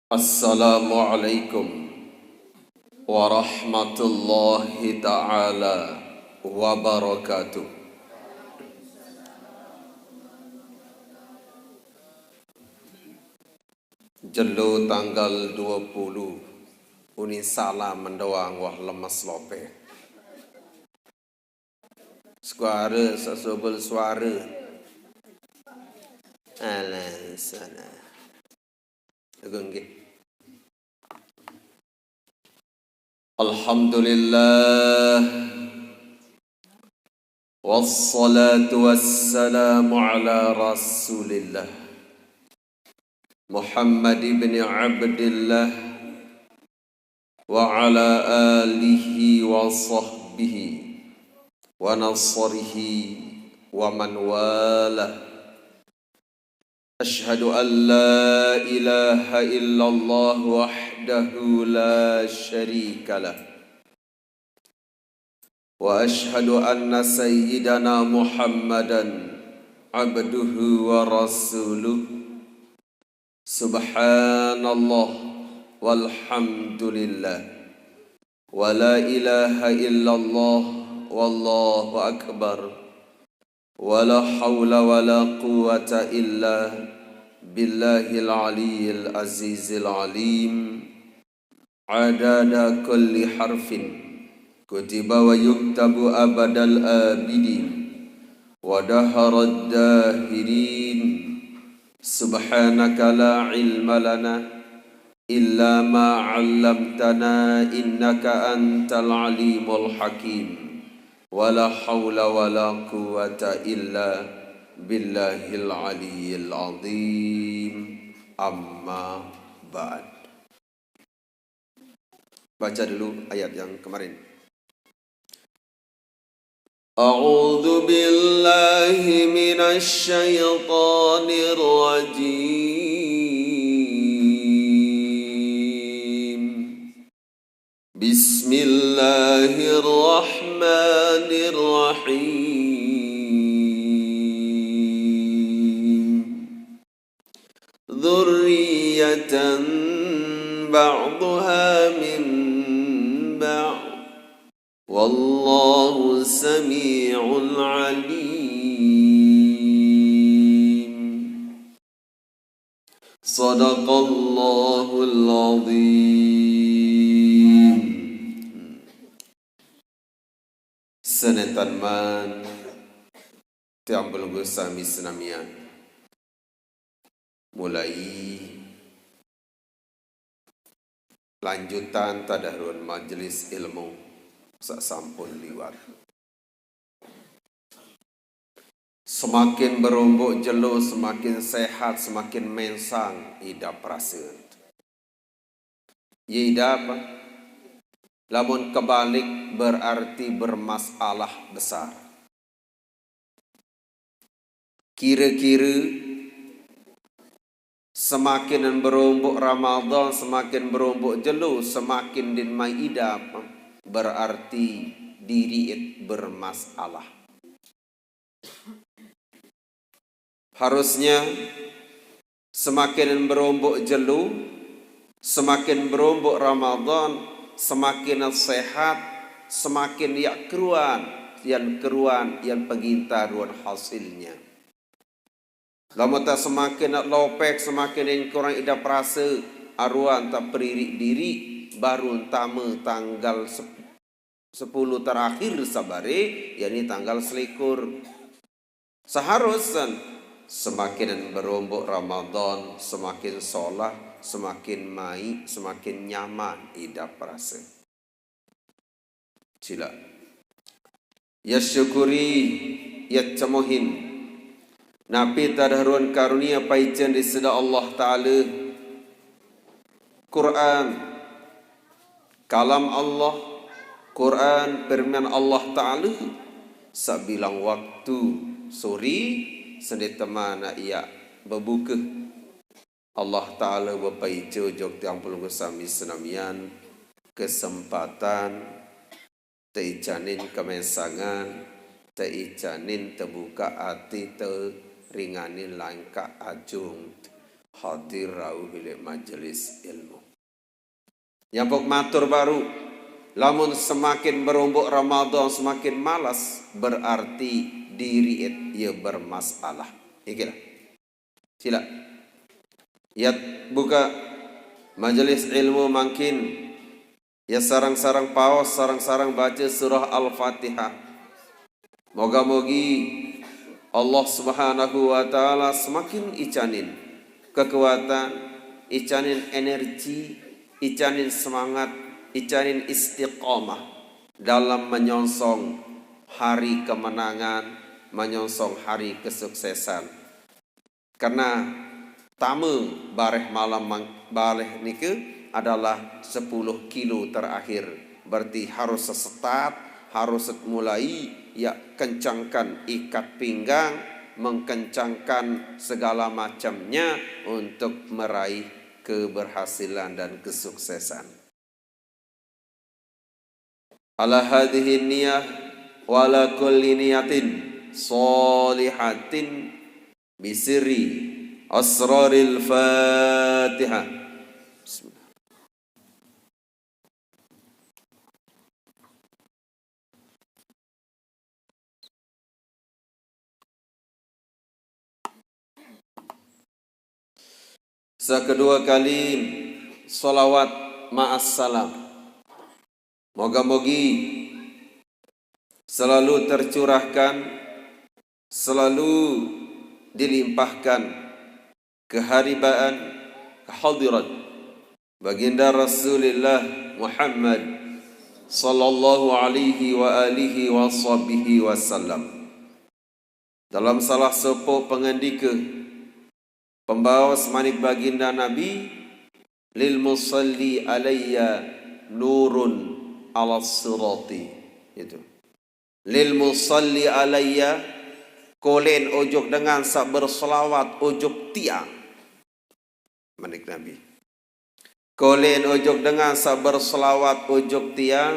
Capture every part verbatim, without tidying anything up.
Assalamualaikum warahmatullahi taala wabarakatuh. Jelo tanggal dua puluh, unin salam mendoang wah lemes lope. Suara sesobel suara. Alah sana. Agung nggih. Alhamdulillah. Wassalatu wassalamu ala Rasulillah. Muhammad ibn Abdillah wa ala alihi wa sahbihi wa nasrihi wa man walah. Asyhadu an la ilaha illallah wahdahu la syarikalah. Wa asyhadu anna sayyidana Muhammadan abduhu wa rasuluh. Subhanallah walhamdulillah. Wa la ilaha illallah wallahu akbar. Wa la haula wa la quwwata illa billahil aliyyil azizil alim. Adada kulli harfin kutiba wa yuktabu abadal abidin wa daharad dahirin. Subhanaka la ilma lana illa ma 'allamtana innaka antal alimul hakim. Wa la haula wa la quwwata illa billahil aliyyil azim. Amma ba'd. Baca dulu ayat yang kemarin. A'udzu billahi minasy syaithanir rajim. Bismillahirrahmanirrahim. Dzurriyyatan ba'dhuha min ba'd. Wallahu sami'un alim. Sadaqallahul azim. Senetan man tiang pelungguh sami senamian. Mulai lanjutan tadahruan majelis ilmu sak sampun liwat. Semakin berombok jelo, semakin sehat, semakin mensang idap rasa. Ye idap, lamun kebalik berarti bermasalah besar. Kira-kira semakin berombok Ramadan, semakin berombok jelo, semakin din mai idap, berarti diri it bermasalah. Harusnya semakin berombok jelo, semakin berombok Ramadan, semakin sehat, semakin yak keruan, yan keruan, yan pegintaruan hasilnya. Lamun ta semakin lopek, semakin yang kurang idap rasa, aruan ta peririk diri, baru entama tanggal sep-, sepuluh terakhir sabare, yakni tanggal selikur. Seharusnya semakin berombok Ramadan, semakin solah, semakin mai, semakin nyaman idap rasa. Sila. Ya syukuri, ya cemohin. Napi tadahruan karunia paicen di seda Allah Ta'ala. Quran, kalam Allah, Quran, firman Allah Ta'ala, sabilang waktu suri, sende temana iya bebuka. Allah Ta'ala bepaica jok tiang pelungguh sami senamian kesempatan teicanin kemensangan, teicanin tebuka ati, teringanin langkah ajung. hadir rauh ila majelis ilmu. Nyambung matur baru, lamun semakin merumbuk Ramadan semakin malas, berarti diri ia bermasalah. Ikilah. Sila. Ya buka majelis ilmu mangkin. Ya sareng-sareng paos, sareng-sareng baca surah Al-Fatihah. Moga-mogi Allah Subhanahu wa Ta'ala semakin icanin kekuatan, icanin energi, icanin semangat, icanin istiqomah dalam menyongsong hari kemenangan, menyongsong hari kesuksesan. Karena tame bareh malam mang-, bareh nike adalah sepuluh kilo terakhir. Berarti harus sesetat, harus mulai ya kencangkan ikat pinggang, mengkencangkan segala macamnya untuk meraih keberhasilan dan kesuksesan. Ala hadhihi niyah wa ala kulli niyatin sholihatin bisirri asraril Fatihah. Bismillah. Sekedua kali salawat ma'as salam. Moga-mogi selalu tercurahkan, selalu dilimpahkan keharibaan, kehadirat Baginda Rasulullah Muhammad sallallahu alaihi wa alihi wa sahbihi wasallam. Dalam salah sopok pangandika, pembaos manik Baginda Nabi, "Lil musalli alayya nurun ala sirati." Itu. "Lil musalli alayya," kolen ojok dengan sa berselawat ojok tiang. Manik Nabi. Kolen ojok dengan sa berselawat ojok tiang,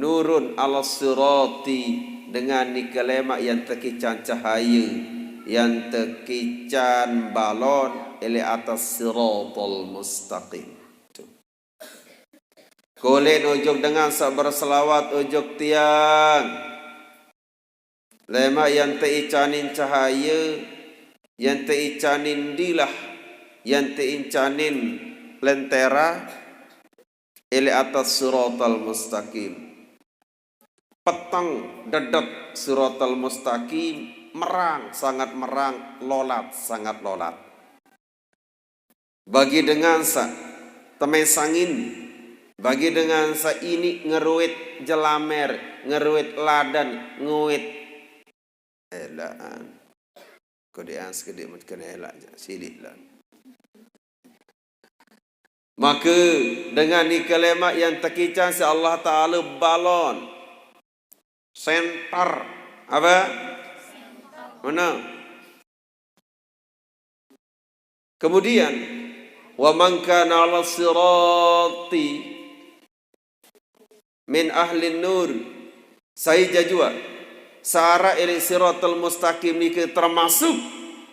nurun ala sirati, dengan nike lemak yan tekican cahaya, yan tekican balon, ila atas siratal mustaqim. Tuh. Kolen ojok dengan sa berselawat ojok tiang. Lemak yan teicanin cahaya, yan teicanin dilah, yan teicanin lentera, ila atas siratal mustaqim. Peteng dedek siratal mustaqim, merang, sangat merang, lolat, sangat lolat. Bagi dengan sa temesangin, bagi dengan sa ini ngeruit jelamer, ngeruit ladan, nguit elaan. Kodean sekedik mungkin elak ja, silik lah. Maka dengan ni kalimat yang tekican si Allah Ta'ala balon. Sentar. Apa? Mana? Kemudian, "Wa man kana ala sirati min ahlin nur." Sai jajua, sara ila siratal mustaqim nike termasuk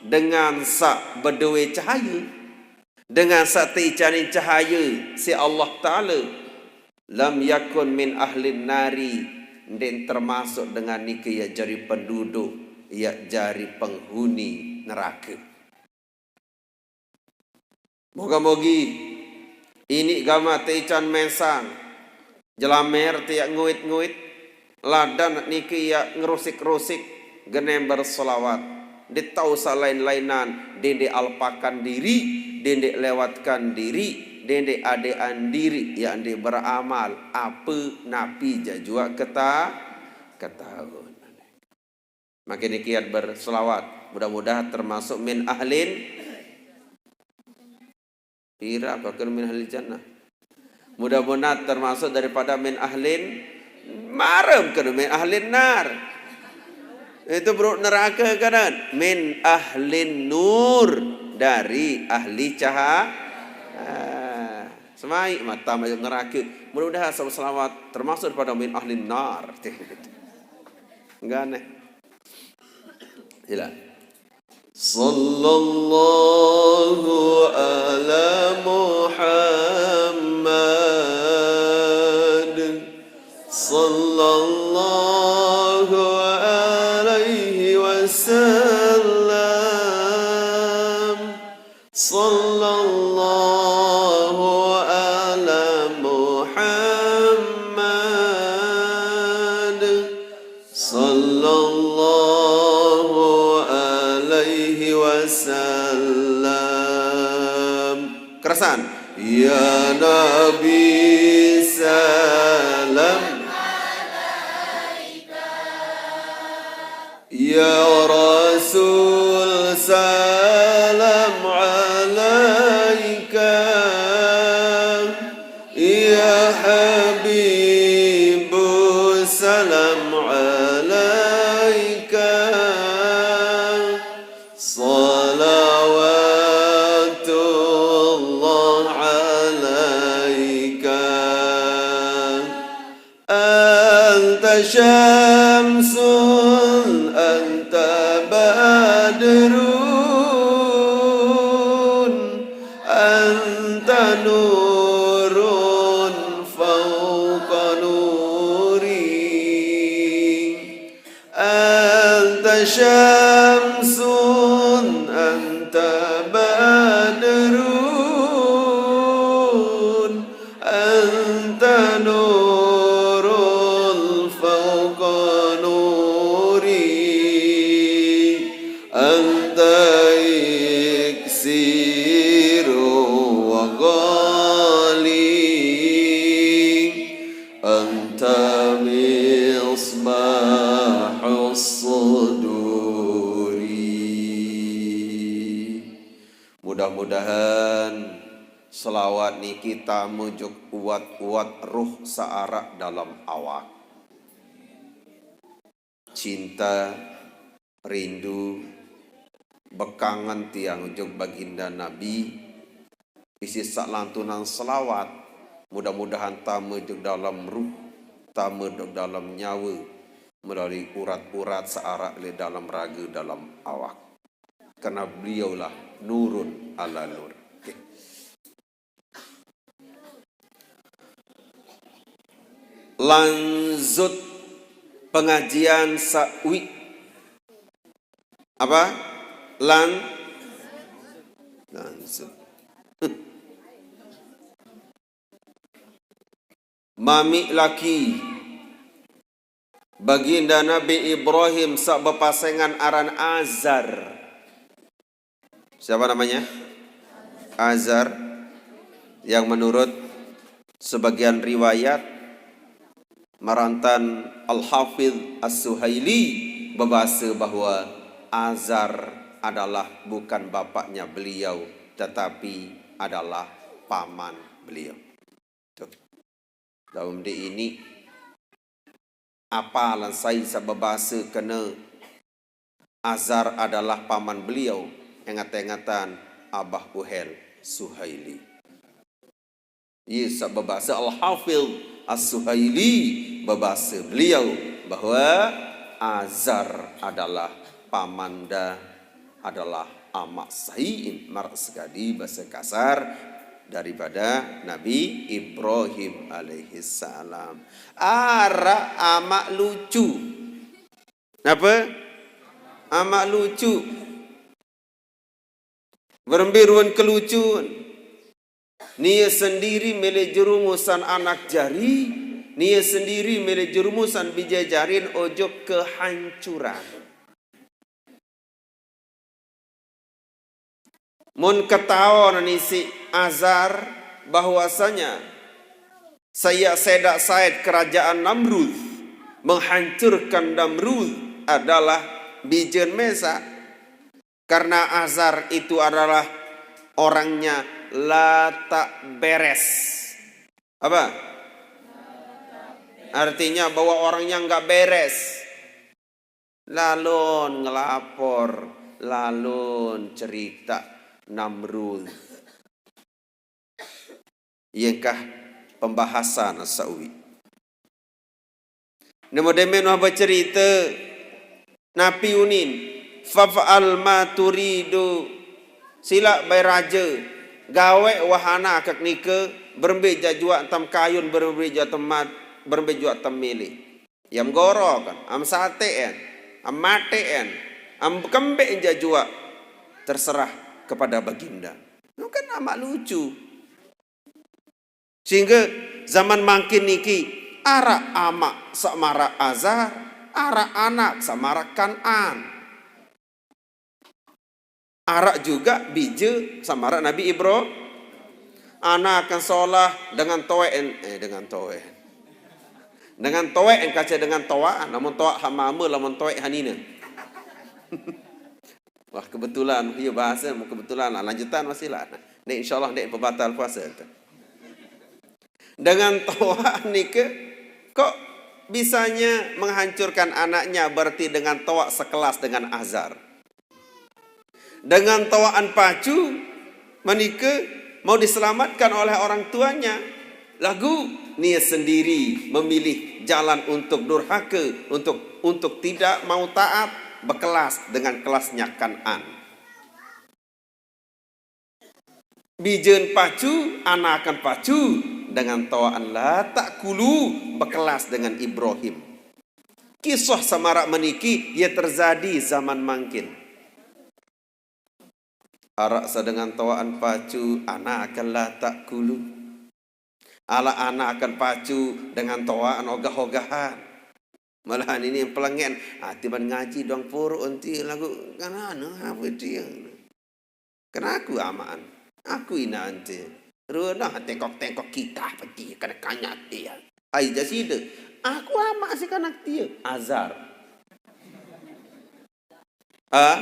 dengan sa bedoe cahaya, dengan sa teicanin cahaya si Allah Ta'ala. "Lam yakun min ahlin nari," ndeq termasuk dengan nike ia jari penduduk, ia jari penghuni neraka. Moga-mogi ini gamaq teican mesang, jelamer tiaq nguit-nguit, ladan nike ia ngerusik-rusik, genember selawat. Ndeq tau saq lain-lainan, dendeq alpakan diriq, dendeq lewatkan diriq, dendeq adeqan diriq, yaq ndeq beramal, ape napi jaq juaq keta-, ketaun. Makin kiat berselawat, mudah-mudahan termasuk min ahlin, pira kok min ahlil jannah. Mudah-mudahan termasuk daripada min ahlin, marem kena min ahlin nar. Itu beruk neraka kan? Min ahlin nur, dari ahli cahaya. Ah, semai mata masuk neraka. Mudah-mudahan sama selawat termasuk daripada min ahlin nar. Enggak aneh. Sila. صلى الله على محمد، صلى الله عليه وسلم، صلى الله على محمد، صلى الله عليه وسلم. Kerasan. يا نبي سلام، يا رسول سلام عليك، يا حبيب سلام عليك، صلوات الله عليك. أنت شمس، أنت بدر، أنت نور فوق نوري. أنت شمس، أنت بدر، أنت نور فوق نوري، أنت إكسير وغالي، أنت مصباح الصدور. Mudah-mudahan selawat niki tame jug uwat-uwat ruh saarak dalam awak. Cinta, rindu, bekangen tiang jug Baginda Nabi, isi salantunan selawat, mudah-mudahan tame jug dalam ruh, tame jug dalam nyawa, melalui urat-urat saarak le dalam raga, dalam awak. Karena beliaulah nurun ala nur. Oke. Lanjut pengajian sawi. Apa? Lan-, lanjut. Mami laki Baginda Nabi Ibrahim saq bepasengan aran Azar. Siapa namanya? Azar, yang menurut sebagian riwayat marantan Al-Hafidh As-Suhaili bebase bahwa Azar adalah bukan bapaknya beliau, tetapi adalah paman beliau. Tuh. Lamun ndeq ini apalan sai saq bebase kene Azar adalah paman beliau, enget-engetan Abah Uhel Suhaili. Ie saq bebase Al-Hafidh As-Suhaili, bebase beliau bahwa Azar adalah pamanda, adalah amaq sai, maraq sekadi base kasar, daripada Nabi Ibrahim alaihissalam. Araq amaq lucu. Napa? Amaq lucu. Berembe ruen kelucun? Nie sendiri mele jerumusan anak jari, nie sendiri mele jerumusan bije jarin ojok kehancuran. Mun ketaoqn isiq Azar bahwasanya saiaq sedaq saet kerajaan Namrud, menghancurkan Namrud adalah bijen Mesaq. Karena Azar itu adalah orangnya la tak beres. Apa? Artinya bahwa orangnya nggak beres. Lalon ngelapor, lalon cerita Namrud. Iye engkah pembahasan sawi. Nemu demen wah becerite, napi unin? Faf'al ma turidu. Sila bae raja. Gawe wahana akak nika, berembe jajuak tam kayun, berembe juak temat, berembe juak temili. Yam gorokan, am sateen, am mateen, am kembe jajuak, terserah kepada baginda. Itu kan amat lucu. Sehingga zaman mangkin niki arak amak samara Azar, arak anak samara Kan'an. Arak juga bije samara Nabi Ibrahim. Anak akan solah dengan toek, eh, dengan toek. Dengan toek yang kaca dengan toa, namun toa hamama, lamun toek hanina. Wah, kebetulan, iya bahasa kebetulan lah. Lanjutan masih lah. Nek insyaallah nek pembatal puasa tu. Dengan toa nika kok bisanya menghancurkan anaknya, berarti dengan toa sekelas dengan Azar. Dengan toaan pacu menika mau diselamatkan oleh orang tuanya. Lagu nia sendiri memilih jalan untuk durhaka, untuk untuk tidak mau taat, bekelas dengan kelasnya Kan'an. Bijen pacu, anakan pacu, dengan toaan la ta'kulu, bekelas dengan Ibrahim. Kisah samarak meniki ia terjadi zaman mangkin. Arak sa dengan toaan pacu, anakan la ta'kulu. Ala anakan pacu dengan toaan ogah-ogahan. Malahan ini yang pelengen, ati ban ngaji dong puru enti lagu kan anu apa dia. Kan aku amaan, aku ina ente. Runa tengkok-tengkok kita peti kena kanyat dia. Ai jasida. Aku amak si kanak dia. Azar. Ah,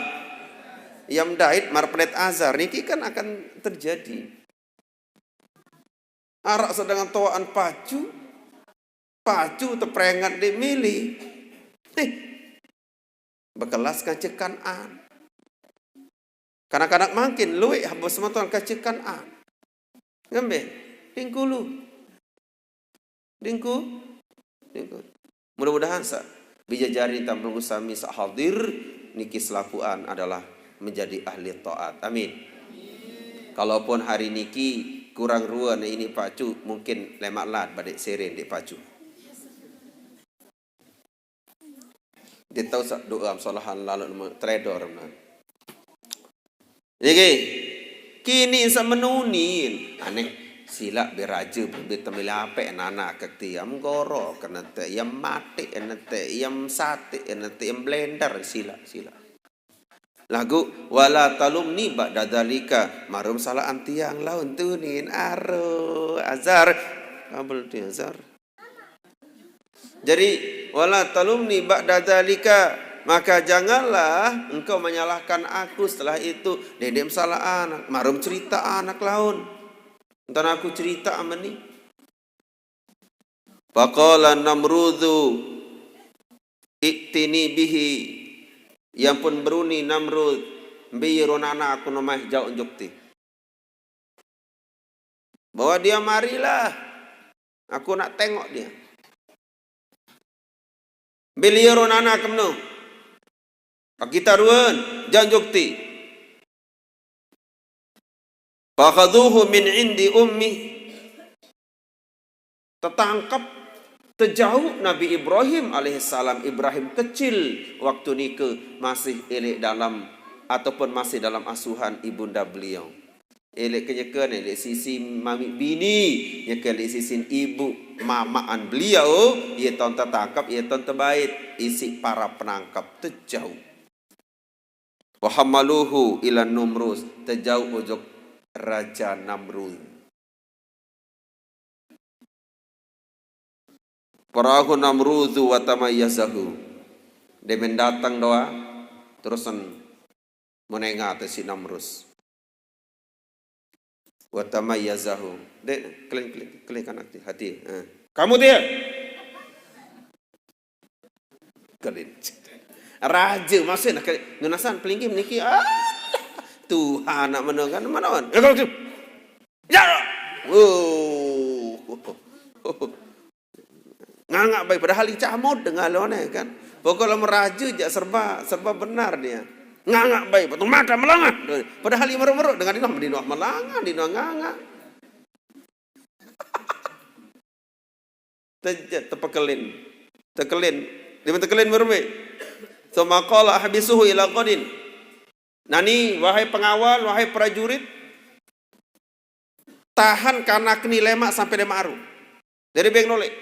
yang dait marpenet Azar niki kan akan terjadi. Arak sedang toaan pacu, pacu teprengat di mili. Eh, bekelas kacekan an. Kanak-kanak mangkin luwih hamba semeton kacekan an. Ngembe, dingkulu. Dingku, dingku. Mudah-mudahan sa bijajari tampil usami sa hadir niki selapuan adalah menjadi ahli taat. Amin. Kalaupun hari niki kurang rua na ini pacu, mungkin lemak lat badik seren di pacu. Dia tahu sa doa solahan lalu nama trader mana. Jadi kini sa menunin aneh sila beraja bibit temilapek nana ketiam goro kena te iam mati kena te iam sate kena te iam blender sila sila. Lagu wala talumni ba'da dzalika, marum salah antiang laun tunin aro Azar. Kabel di Azar. Jadi wala talumni ba'da dzalika, maka janganlah engkau menyalahkan aku setelah itu. Dedek salah anak, marum cerita anak laun. Entar aku cerita ameni. Faqala Namrudu, "I'tini bihi." Yang pun beruni Namrud, "Mbiyi ronana aku nomah jauh jukti." Bawa dia marilah. Aku nak tengok dia. Beliau ronana kemno. Kita ruan, jauh jukti. Fakhaduhu min indi ummi. Tertangkap, terjauh Nabi Ibrahim alaihissalam. Ibrahim kecil waktu nika masih elek dalam ataupun masih dalam asuhan ibunda beliau. Elek ke nyeka ni, elek sisi mami bini, nyeka elek sisi ibu mamaan beliau, ia taun tertangkap, ia taun terbait, isi para penangkap terjauh. Wahamaluhu ila Numrus, terjauh ujung Raja Namrud. Parahu Namrudu wa tamayyazahu. Dia mendatang doa, terus menengah atas si Namrus. Wa tamayyazahu. Dek, kalian, kalian, kalian kan hati, hati. Eh. Kamu dia. Kalian. Raja maksudnya kalian. Nunasan pelinggih meniki. Ah, Tuhan nak menengah mana on? Ya kalau tu. Ya. Oh. Ngangak baik padahal icamot dengan lo kan. Pokok lo meraja jak serba serba benar dia. Nganga bae, potong mata melanga. Padahal ieu meruk-meruk dengan dinoh, dinoh melanga, dinoh nganga. Te-, tepekelin. Tekelin. Dia tekelin merbe. Tsumma qala ahbisuhu ila ghadin. Nani, wahai pengawal, wahai prajurit, tahan kanak ni lemak sampai lemak aru. Jadi beng nolek.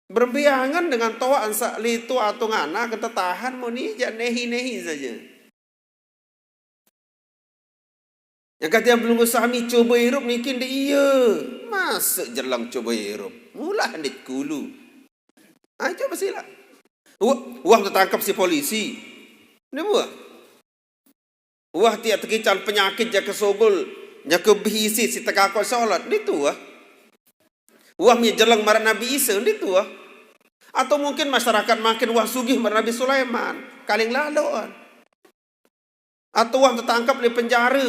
Berembiangan dengan toa ansa litu atau ngana kita tahan mau ni ja nehi-nehi saja. Yang kata yang belum sami coba hirup niki nde iya. Masa jelang coba hirup. Mula nde kulu. Ah, coba sila. Wah, wah tertangkap si polisi. Nde buah. Wah, tiap tekican penyakit jaka sogol, jaka bihisi si tegakon sholat. Nde tuah. Wah, mi jelang marah Nabi Isa. Nde tuah. Atau mungkin masyarakat makin wah sugih marah Nabi Sulaiman. Kaling laloan. Atau wah tertangkap di penjara,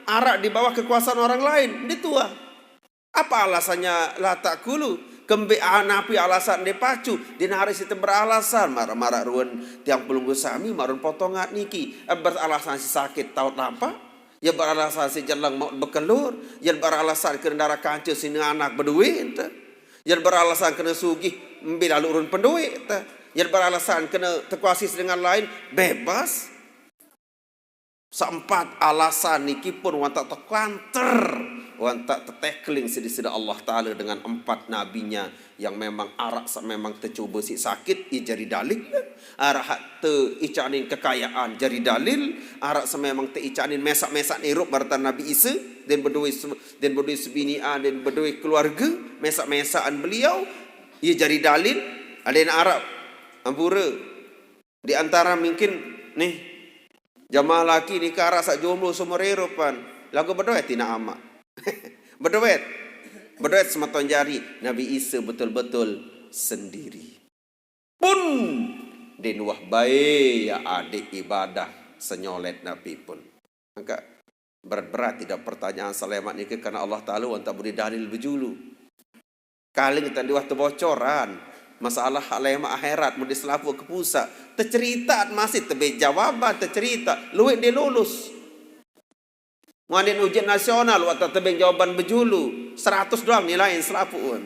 arak di bawah kekuasaan orang lain. Nde tuah. Apa alasannya la ta'kulu? Kembe a-, napi alasan nde pacu? Dinari site beralasan, marah-marah ruen tiang pelungguh sami, marun potongan niki. Eh, beralasan si sakit taut lampa. Ya beralasan si jelang mau bekelur. Ya beralasan kena darah kanca sini anak beduit. Ya beralasan kena sugih, mbe lalu ruen penduit. Ya beralasan kena tekuasi dengan lain, bebas. Seempat alasan niki pun wanta tekuanter, wanta tetekling sidi-sidi Allah Ta'ala dengan empat nabinya yang memang arak sa-, memang tecoba si sakit, ia jadi dalil. Arak hak teicanin kekayaan jadi dalil. Arak sememang teicanin mesak-mesak nirup baratan Nabi Isa, dan berdua se-, dan berdua sebinian, dan berdua keluarga, mesak-mesakan beliau, ia jadi dalil. Ada yang arak ampura. Di antara mungkin nih, jamaah laki ni kara sak jomblo seumur hirup pan. Lagu berduet tina amak. Berduet. Berduet semeton jari. Nabi Isa betul-betul sendiri. Pun den wah bae ya adik ibadah senyolet napi pun. Maka berat-berat tidak pertanyaan selemak niki karena Allah Ta'ala wanta beri dalil bejulu. Kaling tadi wah tebocoran. Masalah hak lemak akhirat mau diselapuh ke pusat. Tecerita masih tebe jawaban tecerita. Luit dia lulus. Ngandin ujian nasional, wata tebeng jawaban bejulu. Seratus doang nilai selapuh.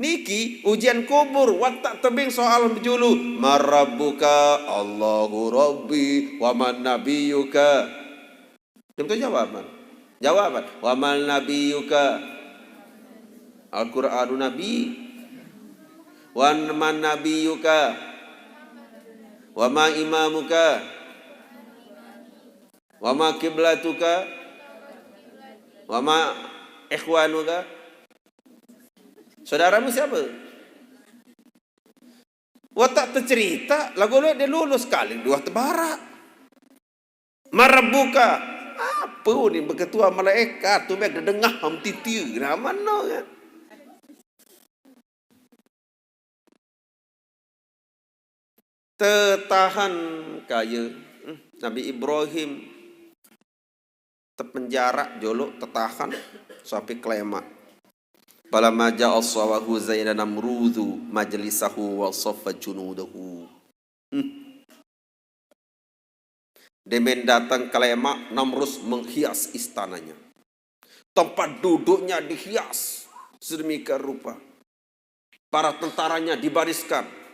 Niki ujian kubur, wata tebeng soal bejulu. Marabbuka, Allahu Rabbi, wa man nabiyuka. Dem tu jawaban. Jawaban. Wa man nabiyuka. Al-Qur'anu Nabi. Wa man nabiyuka. Wa ma imamuka. Wa ma kiblatuka. Wa ma ikhwanuka. Saudaramu siapa? Wah tak tercerita, lagu lu dia lulus kali dua tebara. Marabbuka. Apa ni berketua malaikat tu baik dia dengah ham titir. Nah, mana kan? Tetahan kaya, hmm, Nabi Ibrahim tepenjara jolo, tetahan sampai kelema. Falamma ja'a aswahu zaina namrudu majlisahu wa saffa junudahu. Hmm. Demen datang kelema, Namrus menghias istananya. Tempat duduknya dihias sedemikian rupa. Para tentaranya dibariskan.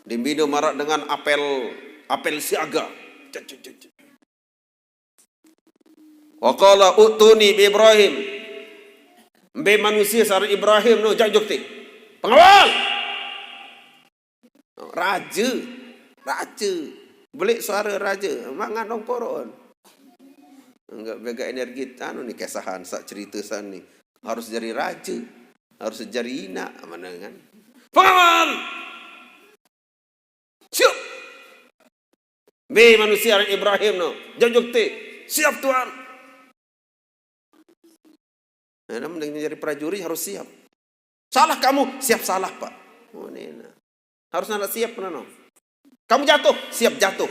Diminum marak dengan apel, apel siaga. Cek, cek, cek, cek. Wa qala utuni bi Ibrahim. Mbe manusia sareng Ibrahim no, jak jukti. Pengawal. Raja. Raja. Belik suara raja. Mangan dong koron. Enggak bega energi anu ni kesahan sak cerita san ni. Harus jadi raja. Harus jadi ina mana kan. Pengawal. Siap. Be manusia anak Ibrahim no. Jajukti. Siap Tuhan. Nah, namun dengan jadi prajurit harus siap. Salah kamu, siap salah, Pak. Oh, ini nah. Harus anak siap, no. Kamu jatuh, siap jatuh.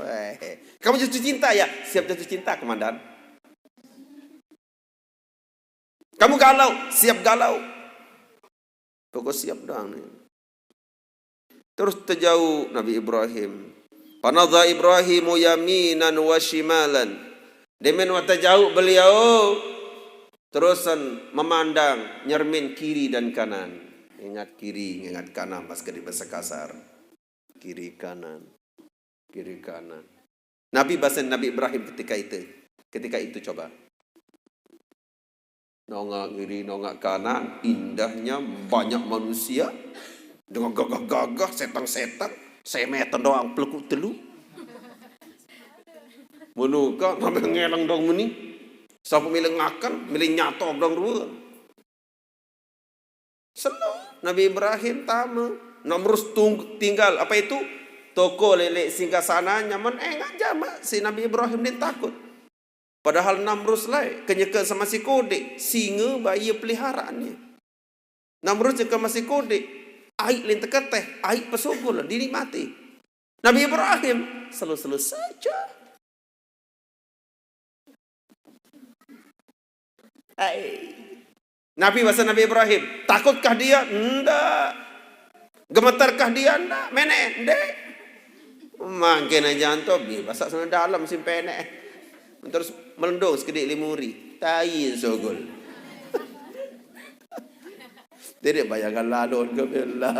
Weh. Kamu jatuh cinta ya, siap jatuh cinta, Komandan. Kamu galau, siap galau. Pokok siap doang nih. Terus terjauh Nabi Ibrahim. Fanadha Ibrahimu yaminan wa shimalan. Demen wata jauh beliau, terusan memandang nyermin kiri dan kanan. Ingat kiri, ingat kanan, pas gede bahasa kasar. Kiri kanan, kiri kanan. Nabi bahasa Nabi Ibrahim ketika itu, ketika itu coba. Nongak kiri, nongak kanan, indahnya banyak manusia dengan gagah-gagah, setang-setang, semeton doang pelukuk telu. Menuka ngambil ngeleng dong meni. Sapa milih ngakan, milih nyatok dong ruang. Selo Nabi Ibrahim tama. Namrus tung-, tinggal apa itu? Toko lele singgah sananya. Men enggak jama si Nabi Ibrahim din takut. Padahal Namrus lai kenyeke sama si kode, singa bayi peliharaannya. Namrus nyeke masih kode, ai lin teketeh, ai pesugul dinikmati. Nabi Ibrahim selo-selo saja. Ai. Nabi bahasa Nabi Ibrahim, takutkah dia? Ndak. Gemetarkah dia? Ndak. Mene, ndak. Mangkin aja anto bi, bahasa sana dalam simpene. Terus melendung sekedik limuri. Tai sogol. Tidak bayangkan lalon ke bela.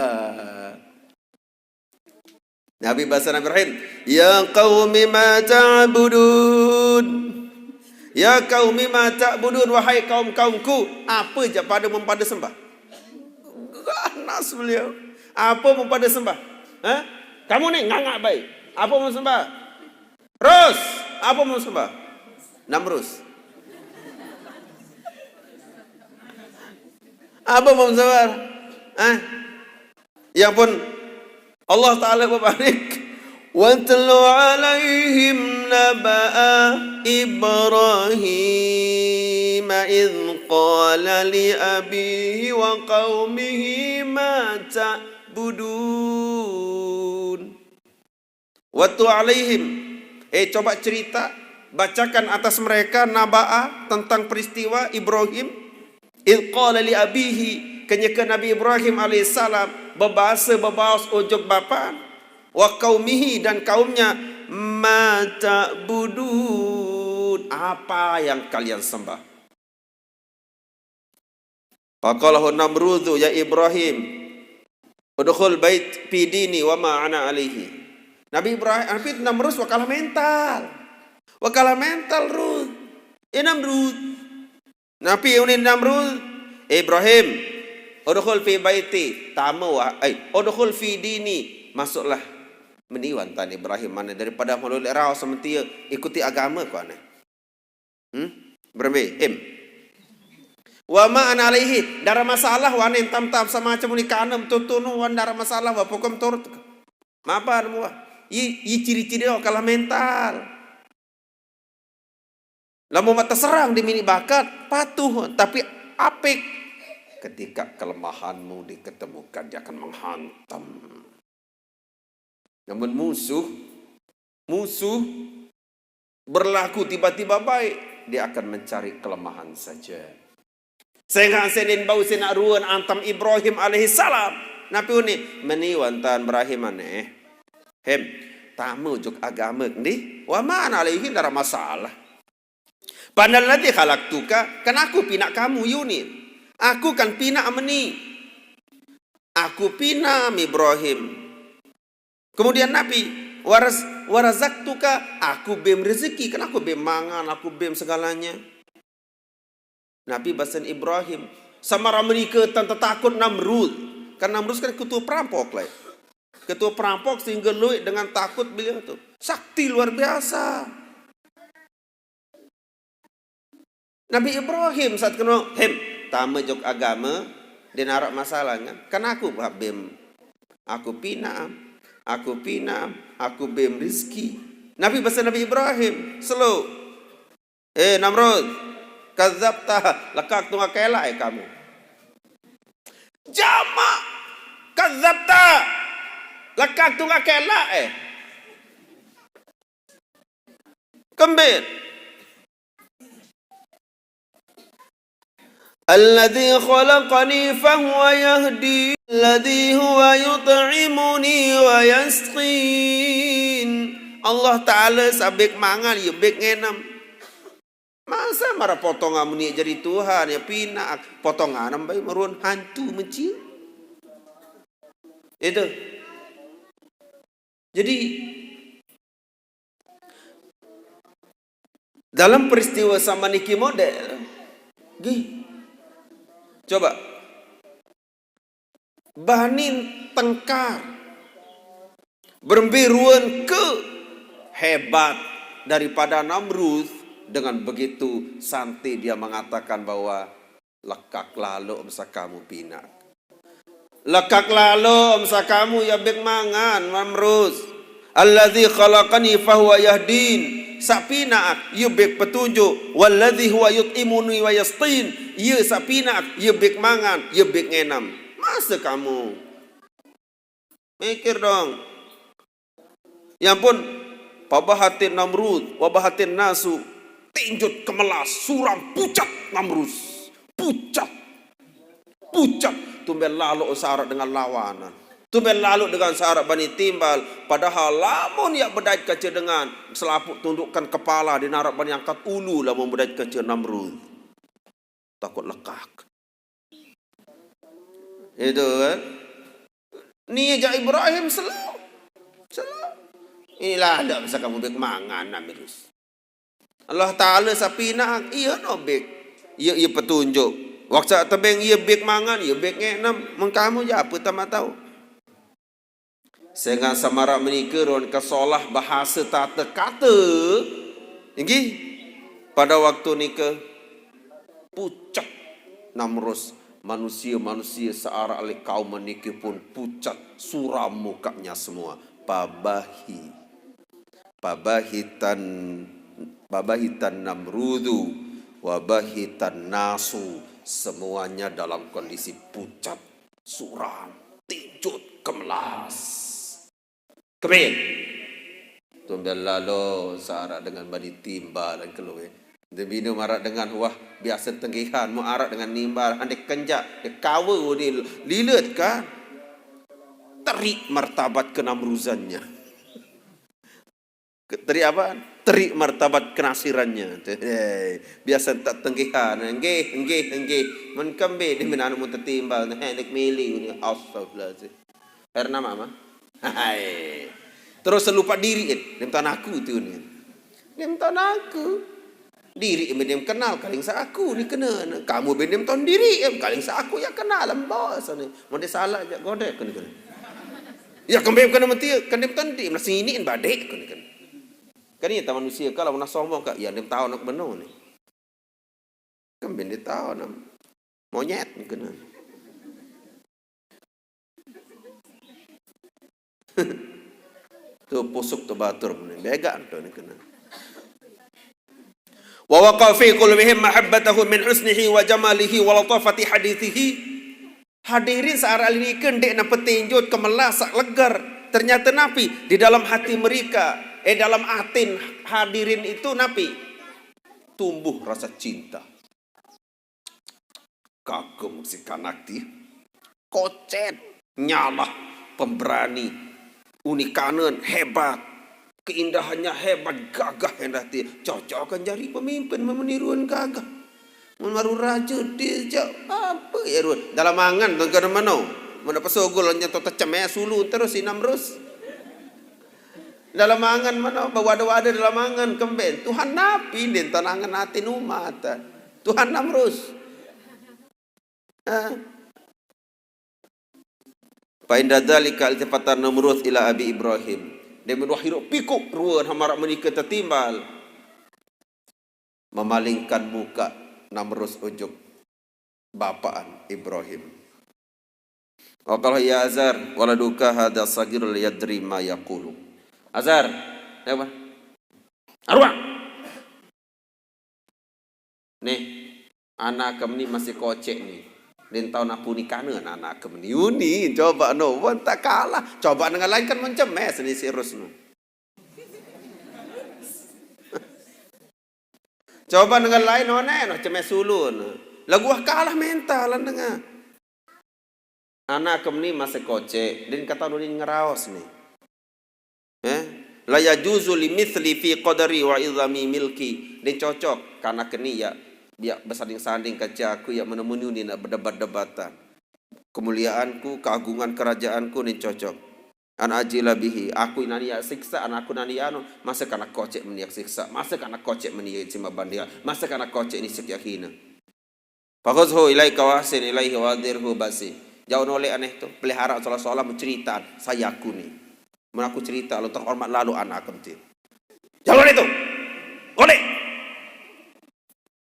Nabi bahasa Nabi Ibrahim, "Ya qaumi ma ta'budun? Ya qaumi ma ta'budun? Wahai kaum-kaumku, apa je pada mempada sembah?" Ganas beliau. "Apa mempada sembah? Ha? Kamu ni ngangak baik. Apa mau sembah? Rus, apa mau sembah?" Namrus. Apa mau sembah? Ha? Yang pun Allah Ta'ala berparik, "Watlu alaihim naba'a Ibrahim idh qala li abihi wa qaumihi ma ta'budun." Watlu alaihim, eh, coba cerita, bacakan atas mereka naba'a, tentang peristiwa Ibrahim Idh qala li abihi, kenyeke Nabi Ibrahim alaihissalam bebahasa bebaos ojok bapa, wa qaumihi, dan kaumnya, ma ta'budun, apa yang kalian sembah? Faqalahu Namrudu, ya Ibrahim, udkhul bait fi dini wa ma ana alaihi. Nabi Ibrahim, Nabi Namrud wakalah mental. Wakalah mental, Rud. Eh, Namrud. Napi unin Namrud? Ibrahim, udkhul fi baiti, tama wah, ai, udkhul fi dini, masuklah. Meniwan tan Ibrahim mana daripada malu lek rau sementia ikuti agama ku ane. Hmm? Berembe, Im. Wa ma ana alaihi, dara masalah wane tam-tam sama macam ni kanem tutunu wan dara masalah wa pokom turut. Mapa nemu wah? I, i ciri-ciri wakalah mental. Lamun mak terserang di mini bakat, patuh, tapi apik. Ketika kelemahanmu diketemukan, dia akan menghantam. Namun musuh, musuh berlaku tiba-tiba baik, dia akan mencari kelemahan saja. Sehingga senin bau senak ruan antam Ibrahim alaihissalam. Napi uni? Meni wantan Ibrahim ane. Hem, tamu juk agama ndi? Wa ma ana alaihi, dara masalah. Panal ladzi khalaqtuka, kan aku pinak kamu, Yuni. Aku kan pinak meni. Aku pinam Ibrahim. Kemudian Nabi, waras, warazaktuka, aku bem rezeki, kan aku bem mangan, aku bem segalanya. Nabi basen Ibrahim, sama ramrika tan tetakut Namrud. Kan Namrud kan ketua perampok lah. Ketua perampok sehingga luit dengan takut beliau tu. Sakti luar biasa. Nabi Ibrahim saat kena, hem, tama jok agama, dia narak masalah kan. Kan aku bem, aku pinam, aku pinam, aku bem rizki. Nabi bahasa Nabi Ibrahim, slow. Eh, Namrud, kadzabta, lekak tunga kelak eh kamu. Jamak, kadzabta, lekak tunga kelak eh. Kembit. Alladzi khalaqani fahuwa yahdi, alladzi huwa yut'imuni wa yasqin. Allah Ta'ala sabik mangan, ya bik ngenem. Masa marah potongan meni jadi Tuhan, ya pinaq. Potongan bae meruan hantu meci. Itu. Jadi, dalam peristiwa sama niki model, gih. Coba. Banin tengkar. Berembe ruan ke hebat daripada Namrud, dengan begitu santi dia mengatakan bahwa lekak lalo em sakamu pinaq. Lekak lalo em sakamu ya bik mangan, Namrud. Alladzi khalaqani fahuwa yahdin. Saq pinaq ye bik petunjuk. Walladzi huwa yut'imuni wa yasqin. Ye saq pinaq ye bik mangan, ye bik ngenem. Masa kamu? Mikir dong. Ya ampun, pabahatin Namrud, wabahatin nasu, tinjut kemelas, suram, pucat Namrud. Pucat. Pucat. Tumben lalo saq araq dengan lawanan. Tumben lalo dengan saq araq bani timbal. Padahal lamun ya bedait kance dengan, selapuq tundukkan kepala, ndeq naraq bani angkat ulu lamun bedait kance Namrud. Takut lekak. Itu kan. Ni jaq Ibrahim selo. Selo. Inilah ada masa kamu bik mangan, Namrud. Allah Ta'ala saq pinaq, iye no bik. Iye, iye petunjuk. Waktu tebeng iye bik mangan, iye bik ngenem. Mun kamu jaq ape tamaq tao. Sengaq saq maraq menike ruan kesolah bahase tate kate. Inggih. Pada waktu nike pucat Namrud, manusie-manusie saq araq leq kaum nike pun pucat, suram mukaqnya semua. Pabahi. Pabahitan, pabahitan Namrudu, wabahitan nasu, semuanya dalam kondisi pucat, suram, tinjut, kemelas. Kembe? Tumben lalo saq araq dengan bani timbal keluwe. Ndeq bine maraq dengan, wah, biase tenggihan, mun araq dengan nimbal, andeq kenjak, ndeq kawe, ndeq lilet kan. Terik martabat kenamruzannya. Ke-, terik apaan? Terik martabat kenasirannya. Hei, biase tak tenggihan. Nggih, nggih, nggih. Men kembe ndeqmen anu mun tetimbal. Hei, ndeq mele ni. Astagfirullahaladzim. Herna mama. Hai. Terus lupa diri, eh. Ndeqmen taun aku tu ni. Ndeqmen taun aku. Diri em ndeqmen kenal, kaling saq aku ni kene. Kamu em ndeqmen taun diri, em kaling saq aku ya kenal, em bos ni. Mun ndeq salaq jaq godek ni kene. Ya kembe kene menti, kene menti, melas ini en badek kene kene. Kan iya manusie kaq lamun sombong kaq, ya ndeqmen taun aku beno ni. Kembe ndeqmen taun am. Monyet ni kene. Tu pusuk tu batur ni. Begaq tu ni kene. Wa waqa fi qulubihim mahabbatahu min husnihi wa jamalihi wa latafati hadithihi. Hadirin saq araq nike ndeq napi tinjut kemelas saq leger. Ternyata napi? Di dalam hati mereka, eh, dalam atin hadirin itu napi? Tumbuh rasa cinta. Kagem siq kanak tie. Kocet, nyalah, pemberani, unikanen, hebat. Keindahannya hebat, gagah endah tie. Cocok kan jari pemimpin, meniruan gagah. Mun maru raje die jaq, ape ye ruan? Dalam angen tengkene meno. Meno pesogol nyentuh tecemes ulu terus si Namrus. Dalam angen meno, bawade-wade dalam angen kemben. Tuhan napi ndeqmen taun angen atin umat? Tuhan Namrus. Ah. Fa inda dzalika iltafata Namrud ila Abi Ibrahim. Dait mauq wah irup pikuq ruen maraq menike tetimbal. Memalingkan muka Namrud ojok bapaqan Ibrahim. Wa qala, "Ya Azar, waladuka hadza saghirun la yadri ma yaqulu." Azar, apa? Aruan! Nih, anake meni masih kocek nih. Ndeqmen taun ape unikane anake meni. Uni, coba no, wan tak kalah. Coba dengan lain kan mencemes nih si Rus no. Coba dengan lain one no cemes ulu no. Laguq wah kalah mental dengan. Anake meni masih kocek, ndeqmen taun uni ngeraos nih. Eh? La yajuzu li mithli fi qadri wa idhami milki. Ndeq cocok, karena keni ya, ya besanding-sanding kance aku, ya menemuni nak berdebat-debatan. Kemuliaanku, keagungan kerajaanku ndeq cocok. An ajila bihi, aku nani ya siksa, an aku nani ya anu, masa karena kocek meni ya siksa, masa karena kocek meni ya cima bandia, masa karena kocek ni sekian hina. Fakhudhu ilaika wa ahsin ilaihi wa adhirhu basi. Jauh nolek aneh tu, pelihara solah-solah mencerita, saya aku ni. Mun aku cerita, lu terhormat lalu anak aku nanti. Jauh oleh tu. Oleh.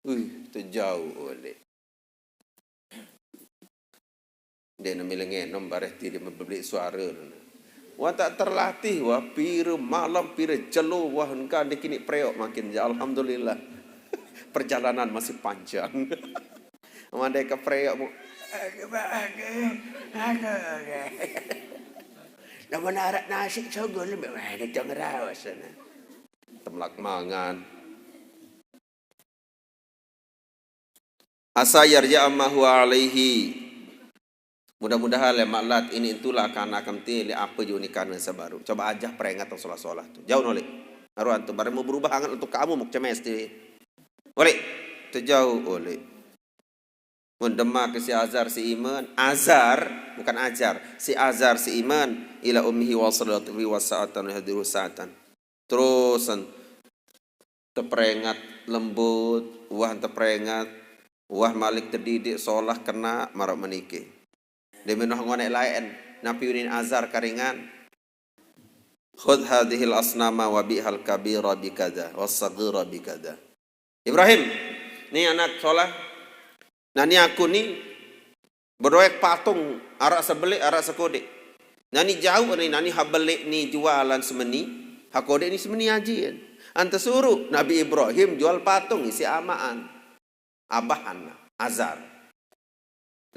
Wih, tu jauh oleh. Dia nami lengen nom bareh ti dia membeli suara. Wah tak terlatih, wah pira malam, pira jelo, wah engka ndeq kini preok makin. Ya alhamdulillah. Perjalanan masih panjang. Mandai ke preok mu. Aku, aku, aku, aku. Nama narak nasi sogol, mana jangan rawas sana. Temlak mangan. Asa yarja'a ma huwa alaihi. Mudah-mudahan lemaq lat ini itulah kanak kemti leq ape jauh nikahne sebaru. Coba ajah peringat solah-solah tu. Jauh nolek. Aruan tu bareng mau berubah anget untuk kamu mau cemes ti. Oleh. Tejauh oleh. Mun demak si Azar si Iman, Azar, bukan Azar, si Azar si Iman, ila ummihi wa salatu wa sa'atan hadiru sa'atan. Terus teperingat lembut, wah teperingat, wah malik tedidik solah kena maraq meniki. Dia menoh ngoneq laen, napi unin Azar karingan. Khudh hadhil asnama wa bi'hal kabira bikada, was saghira bikada. Ibrahim, ni anak solah, nani aku ni bedoek patung araq sebeleq, araq sekodeq. Nani jauq ni, nani habeleq ni jualan semeni, hakodeq ni semeni ajin. Ante suruq Nabi Ibrahim jual patung isi amaan. Abahan Azar.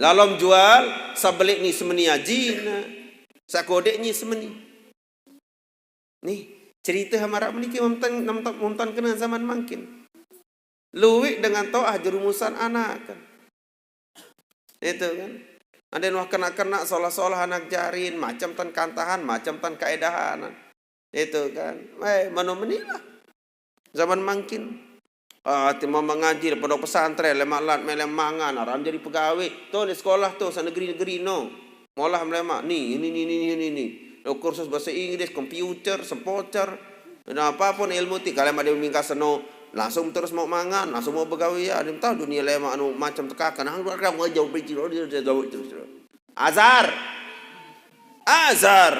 Lalom jual sabeleq ni semeni ajin, sakodeq ni semeni. Nih, cerite maraq meniki montan, montan, montan kena zaman mangkin. Lueq dengan toaq jerumusan anak. Itu kan. Adeqn wah kena-kena solah-solah anak jarin, macem tan kantahan, macem tan kaedahan. Itu kan. Weh, mano menilah. Zaman mangkin. Ah, ti mau mengaji di pondok pesantren, lemaq lat, melem mangan, aram jadi pegawe. Tuh, di sekolah tuh, sa negeri-negeri no. Molah melemaq. Ni, ini, ni, ni, ni, ni, ni. Lo kursus bahasa Inggris, komputer, sempocer. Nah, apapun ilmu ti, kalian ada mingkas seno, langsung terus mau mangan, langsung mau begawe ya. Dia tahu dunia lemaq anu macam tekakan. Nah, lu kan mau jauh pergi, lo dia jauh terus. Azar. Azar.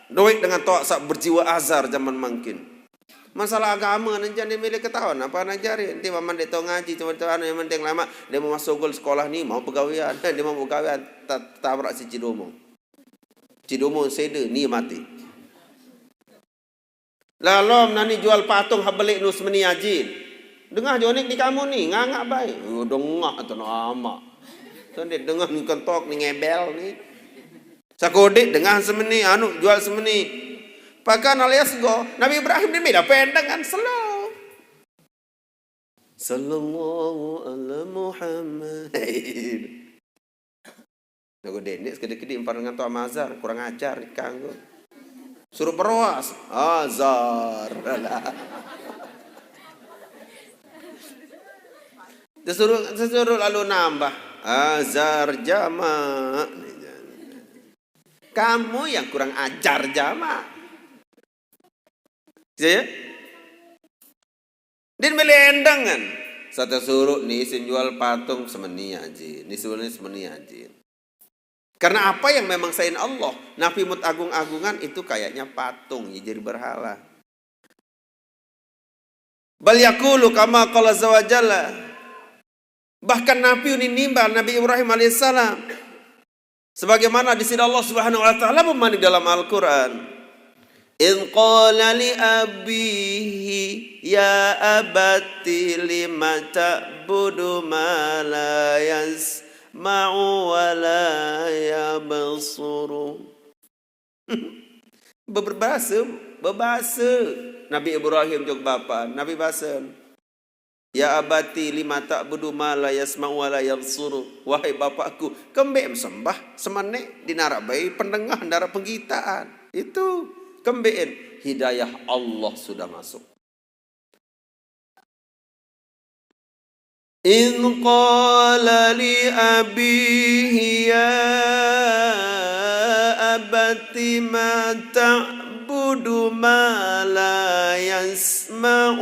Doik dengan toaq saq berjiwa Azar zaman mangkin. Masalah agame, encan dia milih ketahuan apa anak jari. Enti mama ndeq tao ngaji, cuma tao anu, yang penting lemaq, dia mau masuk gol sekolah ni, mau pegawean, dia mau pegawean, ta-, tabrak si Cidomo. Cidomo sede, ni mati. Lalom nani jual patung habeleq nu semeni ajin. Dengah jonik di kamu ni, ngangaq bae. Oh, dengah tu no amaq. Sendeq dengah ni kentok ni ngebel ni. Sakodeq dengah semeni, anu jual semeni. Pakan alias go, Nabi Ibrahim ni meda pendeng kan selo. Sallallahu ala Muhammad. Lagu dendeq sekediq-kediq empat dengan toaq Azar, kurang ajar ikang tu. Suruq peroas, Azar. Alah. Sesuruq, sesuruq lalu nambah, Azar jamak. Kamu yang kurang ajar jamak. Ya? Din mele endengan. Saq tesuruq ni isin jual patung semeni ajin, ni semeni, semeni ajin. Karena apa yang memang selain Allah, napi mut agung-agungan itu kayaknya patung, ya jadi berhala. Bal yaqulu kama qala azza wa jalla. Bahkan napi unin nimbal Nabi Ibrahim alaihissalam. Sebagaimana di sini Allah Subhanahu wa taala memanik dalam Al-Qur'an. In qala li abihi ya abati lima ta'budu ma la yasma'u wa la yabsuru. Beberbahasa, bebahasa Nabi Ibrahim jok bapa, Nabi basa. Ya abati lima ta'budu ma la yasma'u wa la yabsuru. Wahai bapakku, kembeq mesembah semene ndeq naraq bae pendengah, ndeq naraq penggitaan. Itu kembeqin. hidayah Allah sudah masuk. إذ قال لأبيه يا أبت ما تعبد ما لا يسمع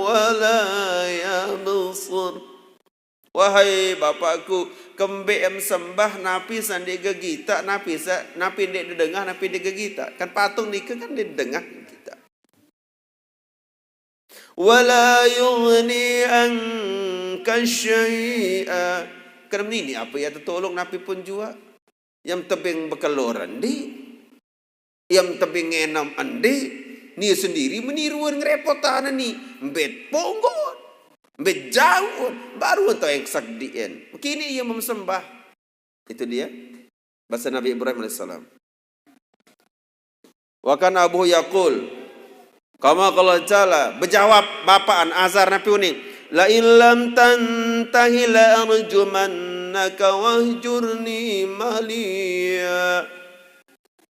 ولا يبصر. Wahai bapakku, kembe em sembah napi saq ndeq gegitaq, napi saq, napi ndeq dedengah, napi ndeq gegitaq. Kan patung nike kan ndeq dedengah, gegitaq. Wala yughni anka syai'a. Kan menini ape ie tetolong napi pun juaq. Ie tebeng bekelor ndeq. Ie tebeng ngenem ndeq. Nie sendiri meni ruen ngerepotan ni. Mbet ponggot. Mbet jauq. Baru ento engsak dien. Kini ie memsembah. Itu dia. Base Nabi Ibrahim alaihissalam. Wa kana abuhu yaqul, kama qala ta'ala, bejawab bapaqan Azar napi uning, "La in lam tantahi la arjumannaka wahjurni maliya."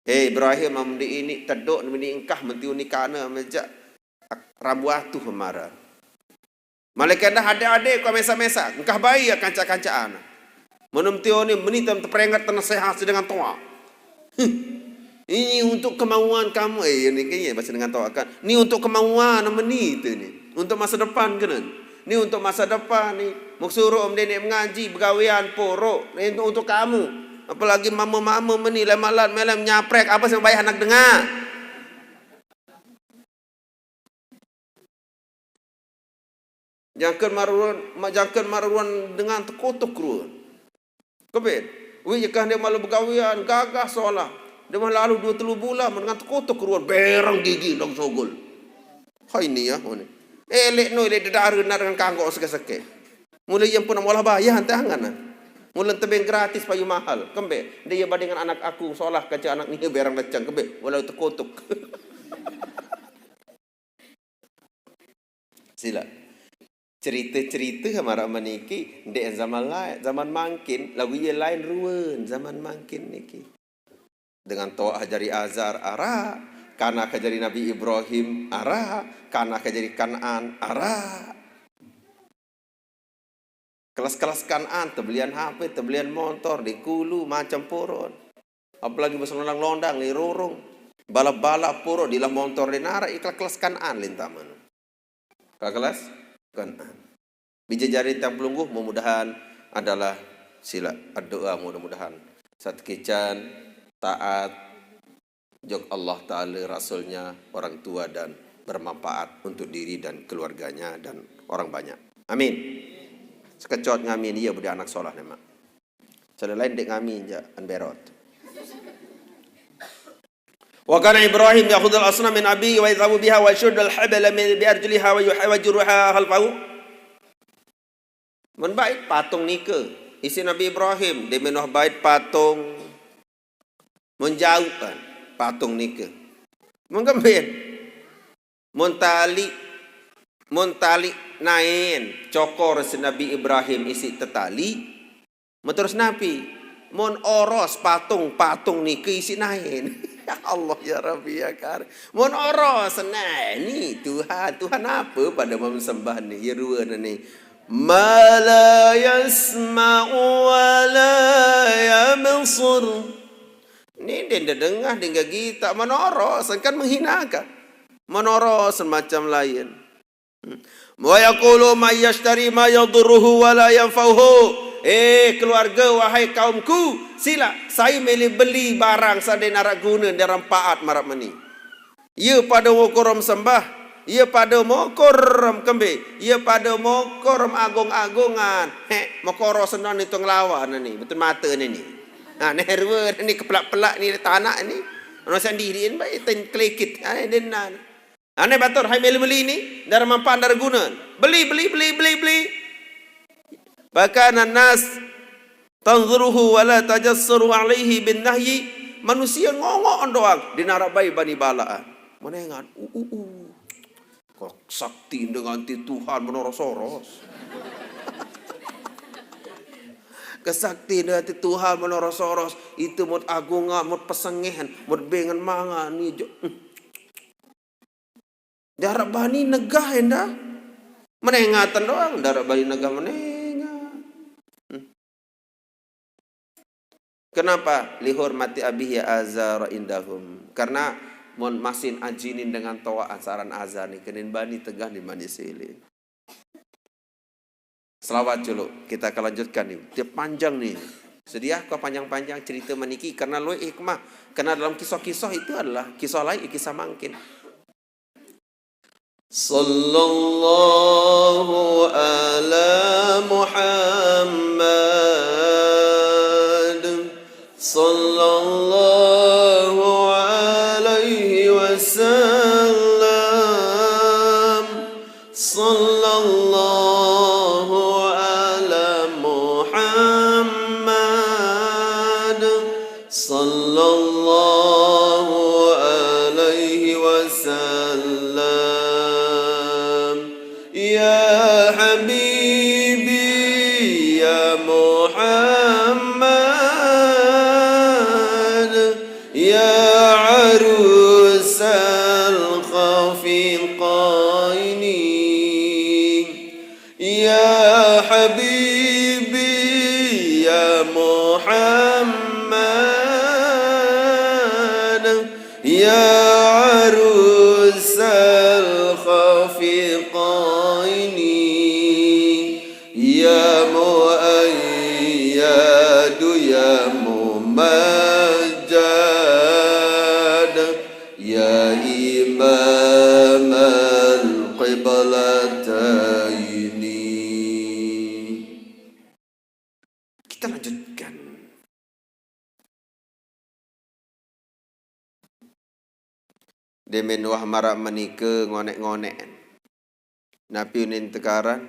He Ibrahim, amun ndeq ini tedoq, ndeq ini engkah, menti unikane mejaq rambu atuh mara. Malaekat dah adeq-adeq kok mesaq-mesaq, engkah bae ie kancaq-kancaqan. Menum tio ni meni tem teperenget tenasehat dengan toaq. Ini untuk kemauan kamu. Eh, ini kayaknya bahasa dengan toaq kan. Ni untuk kemauan meni itu ni. Untuk masa depan kena. Ni untuk masa depan ni. Mau suruh om nenek mengaji, begawean, poroq. Ni untuk, untuk kamu. Apalagi mama-mama meni, lemalat, melem, nyaprek. Apa sih bayah anak dengar? Jangken maruan, ma-, jangken maruan dengan tekutuk ruan. Kebet. Wi jekah ndeq malu begawean, gagah solah. Ndeq mah lalu due telu bulan dengan tekutuk ruan, bereng gigi dong sogol. Hai ni ya, ngene. Eleq no, eleq dedare nar dengan kanggok seke-seke. Mule ie pun molah bayah ante angan. Mule tebeng gratis payu mahal. Kembe, ndeq ie bandingan anak aku solah kance anak ni bereng leceng. Kembe, walau tekutuk. Silaq. Cerite-cerite maraq meniki ndeq zaman laeq, zaman mangkin, laguq ie lain ruen zaman mangkin niki. Dengan toaq jari Azar araq, kanak jari Nabi Ibrahim araq, kanak jari Kanaan araq. Kelas-kelas Kanaan, tebelian H P, tebelian montor, dikulu, macem purun. Apalagi beselondang-londang, lirurung, balap-balap purun, dilah montor, denaraq, kelas-kelas Kanaan lin tamen. Kelas-kelas Kanaan. Bije jari tiang pelungguh, mudah-mudahan adalah silaq doa, mudah-mudahan satekicen taat, jok Allah Ta'ala, Rasulnya, orang tua, dan bermanfaat untuk diri dan keluarganya dan orang banyak. Amin. Sekecot ngamin, ie budi anak solah ne, Maq. Cara lain ndeq ngamin jaq, an berot. Wa kana Ibrahim ya'khudhul asnam min abi wa yadhhabu biha wa yashuddu al-habala min, bi arjuliha wa yuha-, wa juruha khalfahu. Mun bait patung nike, isiq Nabi Ibrahim, ndeq menoh bait patung. Mun jauq kan, patung nike. Mun kembin, mun tali, mun tali naen cokor siq Nabi Ibrahim isiq tetali, mun terus napi? Mun oros patung, patung nike isiq naen. Ya Allah, ya Rabbi, ya Karim. Mun oros, nah, ni Tuhan, Tuhan ape pade mau sembah ni? Ye ruen ni. Ma la yasma'u wa la yabsur. Ni ndeq dedengah, ndeq gegitaq, menoros, kan menghinakan. Menoros macam lain. Hmm. Wa yaqulu may yashtari ma yadurruhu wa la yanfa'uhu. Eh, keluarge, wahai kaumku, silaq sai mele beli barang saq ndeq naraq gune, ndeq naraq manpaat maraq meni. Ie pade mokor sembah, ie pade mokor kembe, ie pade mokor agung-agungan. Heq, mokor senang ni tong lawan ni, betul mate ni ni. Nah, ne rue ni keplak-pelak ni tanaq ni. Ono sendirian bae ten kelekit. Ah, denan. Ane batur, hai mele-meli ni, ndaraq manpaat, ndaraq gune. Beli, beli, beli, beli, beli. Bahkan nas tanzuruhu wa la tajassaru alaihi bin nahyi. Manusie ngongok doang, ndeq naraq bae bani balaq. Menengan, uh, uh, uh. Kesakti dengan ti Tuhan menoros-oros. Kesakti dengan ti Tuhan menoros-oros. Itu mut agungan, mut pesengehan, mut bengan mangan ni jo. Hmm. Dia arep bani negah endah. Menengatan doang, dia arep bani negah menenga. Hmm. Kenapa? Lihurmati abihi azara indahum. Karena mun masin ajinin dengan toa asaran azar ni, kenin bani tegah ni bani silih. Selawat dulu, kita akan lanjutkan ni. Dia panjang ni. Sedia kau panjang-panjang cerita meniki karena luwih hikmah. Karena dalam kisah-kisah itu adalah kisah lain, kisah mangkin. Sallallahu ala Muhammad. Sallallahu alaihi wasallam. Sallallahu ala Muhammad. Sallallahu alaihi wasallam. Ya habibi ya Muhammad, ya arusal khafiqaini. Ya habibi ya Muhammad, ya arusal khafiqaini, ya muayyadu ya mumajjad, ya imamal qiblataini. Kita lanjutkan. Demen wah marak menika ngonek-ngonek. Napi unin tekaran?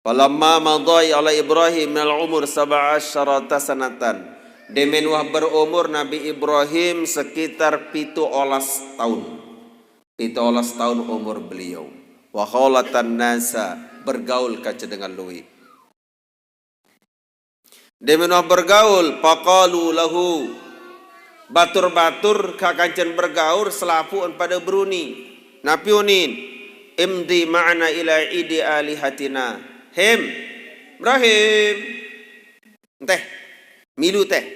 Falamma madai ala Ibrahim minal umur sab'a asyarata sanatan. Demen wah berumur Nabi Ibrahim sekitar pitu olas tahun. Pitu olas tahun umur beliau. Wa khalatan nasa, bergaul kaca dengan luwih. Demen wah bergaul, faqalu lahu. Batur-batur kakancen bergaul selapuan pada beruni. Napi unin? Imdi ma'ana ila idi alihatina. Hem, Ibrahim. Enteh, milu teh.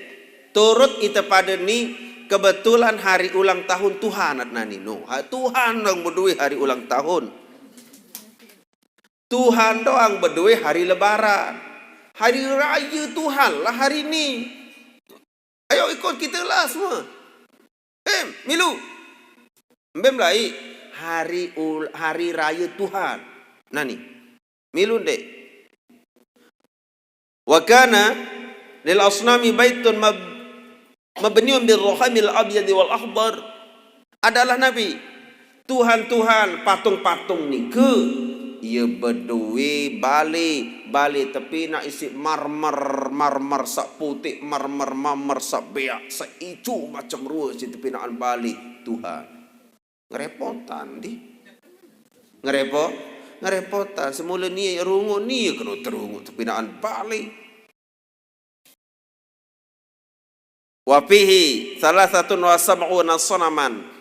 Turut ite pada ni kebetulan hari ulang tahun Tuhan nani. No, ha, Tuhan dong bedue hari ulang tahun. Tuhan doang bedue hari lebaran. Hari raya Tuhan lah hari ni. Ayo ikut kita lah semua. Em, milu. Embe melai hari ul-, hari raya Tuhan. Nani? Milu ndek. Wa kana lil asnami baitun mab-, mabniun bir ruhamil abyadi wal akhdar. Adalah Nabi. Tuhan-tuhan, patung-patung nike, ia bedue bale, bale tepinak isi marmer, marmer sak putik, marmer, marmer sak beak, sak ijo macam rua si tepinakan bale Tuhan. Ngerepotan di. Ngerepo-, ngerepotan. Semula ni rungut ni kena terungut tepinakan bale. Wa fihi salasatun wa sab'una sanaman.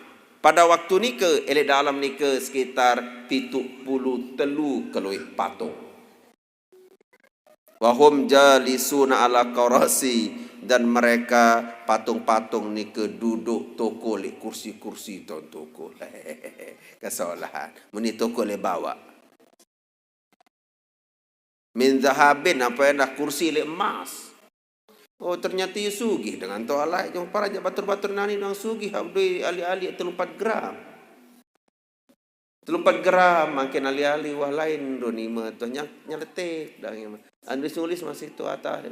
Pada waktu nika, elek dalam nika sekitar pitu puluh telu keluih patung. Wa hum jalisuna ala karasi, dan mereka patung-patung nika duduk tokol di kursi-kursi ton tokol. Kesalahan. Meni tokol le bawa. Min zahabin, apa yang dah kursi le emas. Oh, ternyata ia sugih dengan tu alai. Jangan para aja batur-batur nani nang sugih, abdui ali-ali telumpat gram. Telumpat gram, makin ali-ali wah lain do nima tu nyang nyeletik dah. Andri sulis masih tu atas.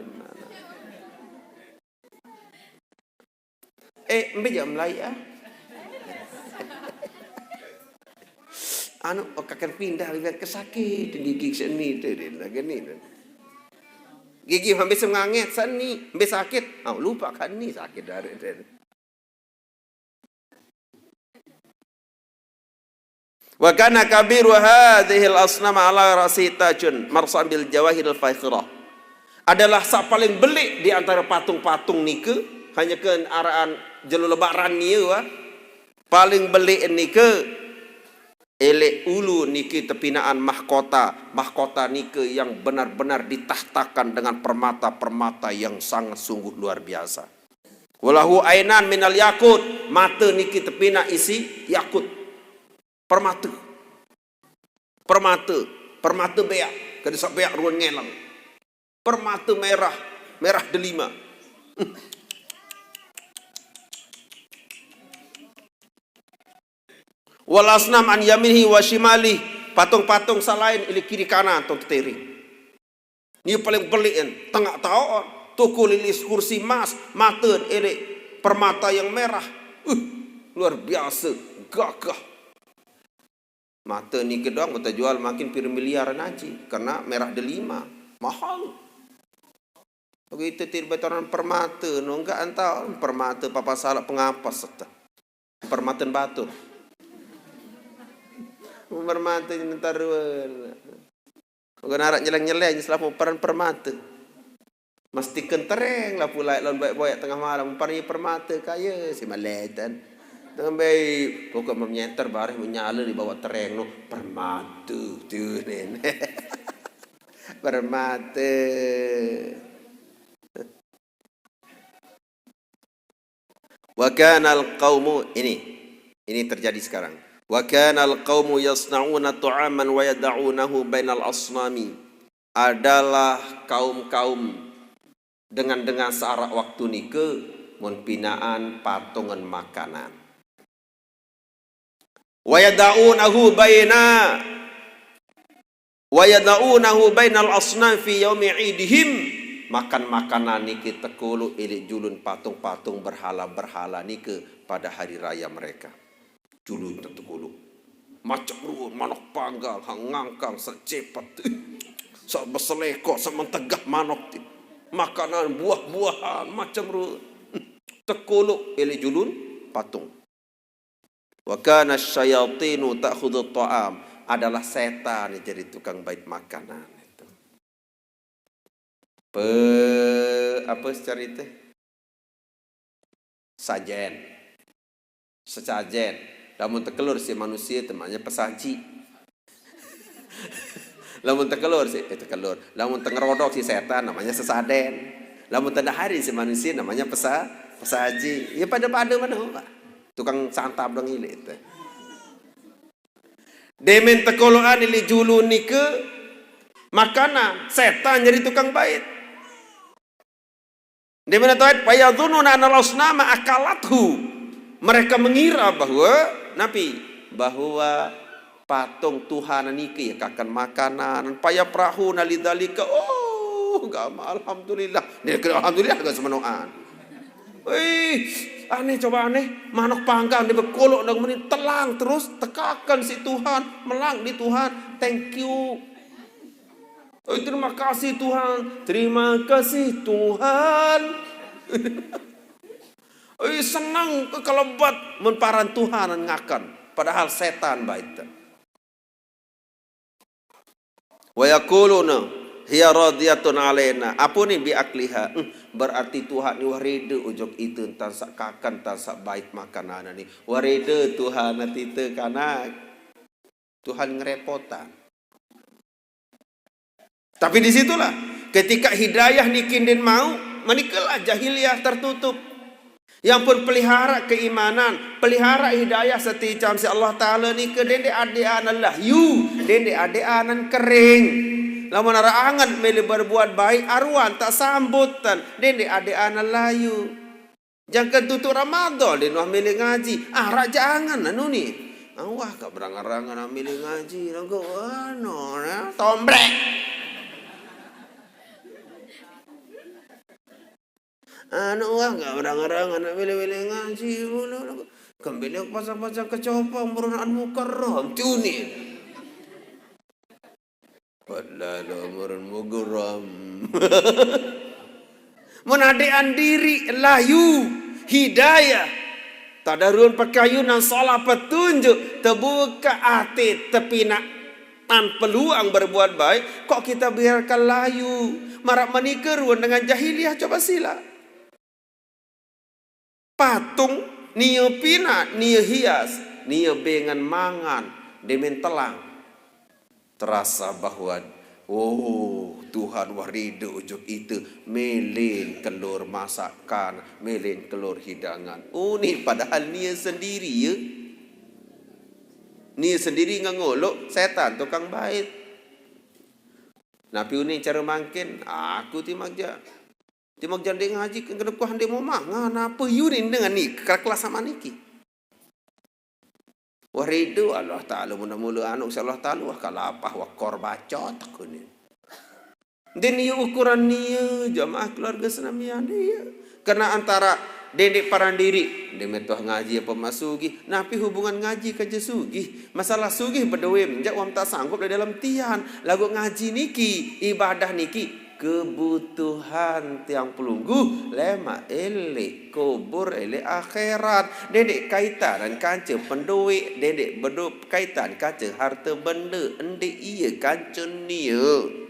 Eh, embe jak melai ah. Anu, oh, kakan pindah lebih ke sakit gigi seni tu dia lagi ni tu. Gigi hampir semangat seni, hampir sakit. Ah, lupa kan ni sakit dari tu. Wa kana kabiru hadhil asnam ala ra'si tajun marsan bil jawahiril fakhirah. Adalah sak paling belik di antara patung-patung nika, hanya ke araan jelo lebaran nia, wah. Paling belik nika Elek ulu niki tepinaan mahkota. Mahkota nike yang benar-benar ditahtakan dengan permata-permata yang sangat sungguh luar biasa. Walahu ainan minal yakut. Mata niki tepina isi yakut. Permata. Permata. Permata beak. Kada sa beak ruan ngelang. Permata merah. Merah delima. Wal asnam an yaminihi wa shimalihi. Patung-patung salain ili kiri kanan tong teteri. Ni paling beliin tengah taon. Tukul ili kursi emas, mata ili permata yang merah. Uh, luar biasa, gagah. Mata ni gedong kita jual makin pir miliar nanti karena merah delima. Mahal. Begitu tir betoran permata, no enggak antau permata papa salah pengapas serta. Permatan batur. Permata ntar. Enggak narak nyeleng-nyeleng selapu peran permata. Mesti kentereng lah pulai lawan boyak-boyak tengah malam. Umpar iya permata kaya si maletan. Tengah baik pokok menyenter bareh menyala di bawah tereng no permata tu nen. Permata. Wa kanal qaumu ini ini terjadi sekarang. Wa kanal qaumu yasna'una ta'aman wa yada'unahu bainal asnami. Adalah kaum-kaum dengan-dengan saarak waktu nike mun pinaan patungan makanan. Wa yada'unahu baina wa yada'unahu bainal asnam fi yaumi idihim. Makan makanan nike tekulu ilik julun patung-patung berhala-berhala nike pada hari raya mereka. Julun tekulu. Macam ruan manok panggang, hang ngangkang, sa cepat. Sa beseleko, sa mentegah manok ti. Makanan buah-buahan, macam ruan. Tekulu ilik julun patung. Wa kana syayatinu ta'khudhu ta'am. Adalah setan yang jadi tukang bait makanan itu. Pe apa secara itu? Sajen. Sesajen. Lamun tekelur si manusia temanya pesaji. Lamun tekelur si eh tekelur. Lamun tengerodok si setan namanya sesaden. Lamun tenda hari si manusia namanya pesa pesaji. Ya pada-pada mana Pak? Tukang santap dong ilik itu. Demen tekoloan ili julun nike makanan, setan jadi tukang bait. Demen tawait fayadhununa anal asnama akalathu. Mereka mengira bahwa napi bahwa patung Tuhan niki ya kakan makanan. Fayafrahuna lidzalika. Oh, gama alhamdulillah. Dia kira alhamdulillah gak semenoan. Wih, aneh coba aneh. Manok panggang di bekolok dong meni telang terus tekakan si Tuhan, melang di Tuhan. Thank you. Oh, terima kasih Tuhan. Terima kasih Tuhan. Oh, senang ke kelebat memparan Tuhan ngakan. Padahal setan baik. Wa yaquluna hiya radiyatun alaina. Apa ni bi akliha? Hmm, berarti Tuhan ni wah reda ujok itu tansak kakan tansak bait makanan ni. Wah reda Tuhan nanti te kanak. Tuhan ngerepotan. Tapi disitulah ketika hidayah nikin den mau, menikalah jahiliyah tertutup. Yang pun pelihara keimanan, pelihara hidayah seticam si Allah Ta'ala ni ke dende adean lahyu, dende adeanan kering. Lamun ara angan mele berbuat baik, aruan tak sambutan, dende adeanan lahyu. Jangka tutup Ramadan, den wah mele ngaji. Ah, raja angan anu ni. Ah, wah, kak berangan-rangan mele ngaji. Nangko, anu, nah, tombrek. Anu wah nggak berang-berang anak bele-bele ngaji mulu. Kembali pasang-pasang kecopong beronaan mukarram tiunin. Padahal umuran mukarram. Menadean diri layu hidayah. Tadaruan pakayunan salah petunjuk terbuka ati tepina an peluang berbuat baik, kok kita biarkan layu? Marak menikah ruan dengan jahiliyah, coba sila. Patung, nia pina, nia hias, nia bengan mangan, Demen telang. Terasa bahwa, oh, Tuhan wah ridho ojok ite, melen kelor masakan, melen kelor hidangan. Unin padahal nie sendiri, ya. Nie sendiri ngengolok, setan tukang bait. Napi unin cara mangkin, aku ti magja. Ti magja ndeq ngaji, kan kene kuah ndeq mau mangan, ape unin dengan niki, kelas sama niki. Wah ridho Allah Taala, mula-mula anu Allah Taala, wah kalapah, wah kor bacot, aku ni. Ndeq nie ukuran nie, jamaah keluarga senamian, iya. Karena antara dendeq paran diriq, ndeq metuah ngaji apa maq sugih, napi hubungan ngaji kance sugih? Masalah sugih bedoe menjak wah maq sanggup leq dalem tian, laguq ngaji niki, ibadah niki, kebutuhan tiang pelungguh lemaq eleq kubur, eleq akhirat. Dendeq kaitan kance pendoeq, dendeq bedoe kaitan kance harte bende, ndeq ie kance nie.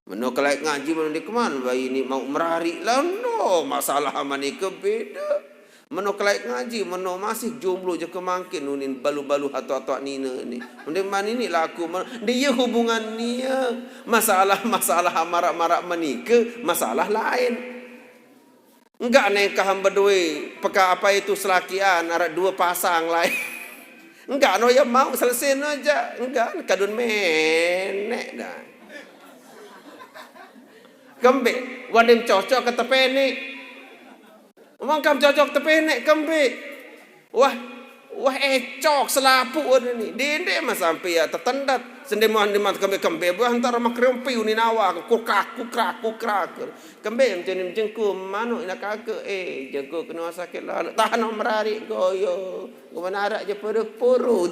Meno kelaeq ngaji, meno ndeq keman, bayi ni mauq merariq lano, masalah aman nike beda. Meno kelaeq ngaji, meno masih jomblo jeke mangkin unin balu-balu atoaq-atoaq nine ni. Ndeq mani ni laku, men-, ndeq ie hubungan nie. Masalah-masalah maraq-maraq menike, masalah laen. Enggak nengkah bedoe peka-, apa itu, selakian, araq due pasang laen. Enggak no ie mauq, selese no jaq. Enggak, kadun meneq dah. Kembeq, wah ndeqm cocok ke tepeneq. Mangkam cocok tepeneq kembeq. Wah, wah ecok selapuq ni. Dendeq mah sampe ya tetendat. Sendeq mah, ndeq mah kembeq-kembeq. Wah, entar mah kerempi unin awak. Kukrak, kukrak, kukrak. Kembeq mencen jengku, manuq inaq kake. Eh, jengku kena sakit lalu. Tahan merariq goyo. Gua menaraq je puru-puru.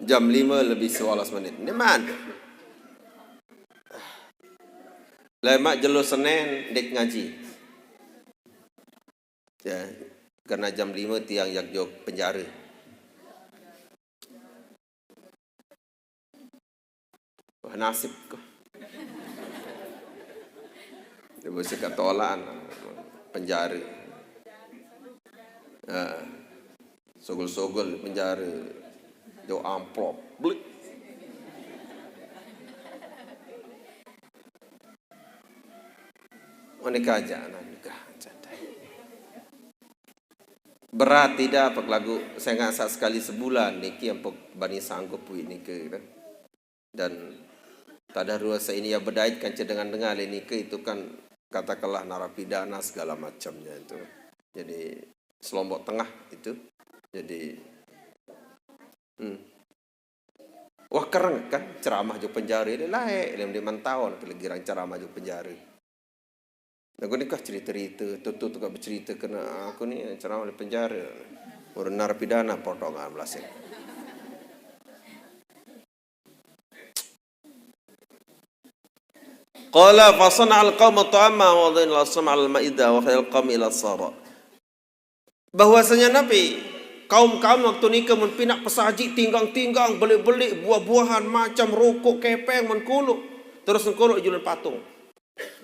Jam lime lebih sebelas menit. Ni man. Lemaq jelo Senen ndeq ngaji. Ya, karena jam lime tiang jaq jok penjare. Wah, nasib ko. Dia mesti ketolan penjare. Heeh. Sogol-sogol penjare. Jok amplop. Blik. Menikah aja, nah, nikah aja. Berat tidak, apa lagu saya ngasaq sekali sebulan niki, ampun bani sanggup wi niki, gitu. Dan tadarus ini ya bedait kan cedengan dengar niki itu kan katakanlah narapidana segala macamnya itu. Jadi selombok tengah itu. Jadi, hmm. Wah, kereng kan ceramah jok penjare, leq laeq, leq ndeq mentaun, apalagi girang ceramah jok penjare. Nah, aku ni kah cerita-cerita, tutu tukang becerita kena aku ni ceramah leq penjare. Urun narapidana potongan belasik. Qala fa sana'al qaumu ta'ama wa wada'al asnam 'alal ma'idah wa kharajal qaumu ila sahra. Bahwasanya napi, kaum-kaum waktu nike mun pinaq pesaji tinggang-tinggang, beleq-beleq, buah-buahan, macam, rokok, kepeng, men koloq. Terus engkoloq julun patung.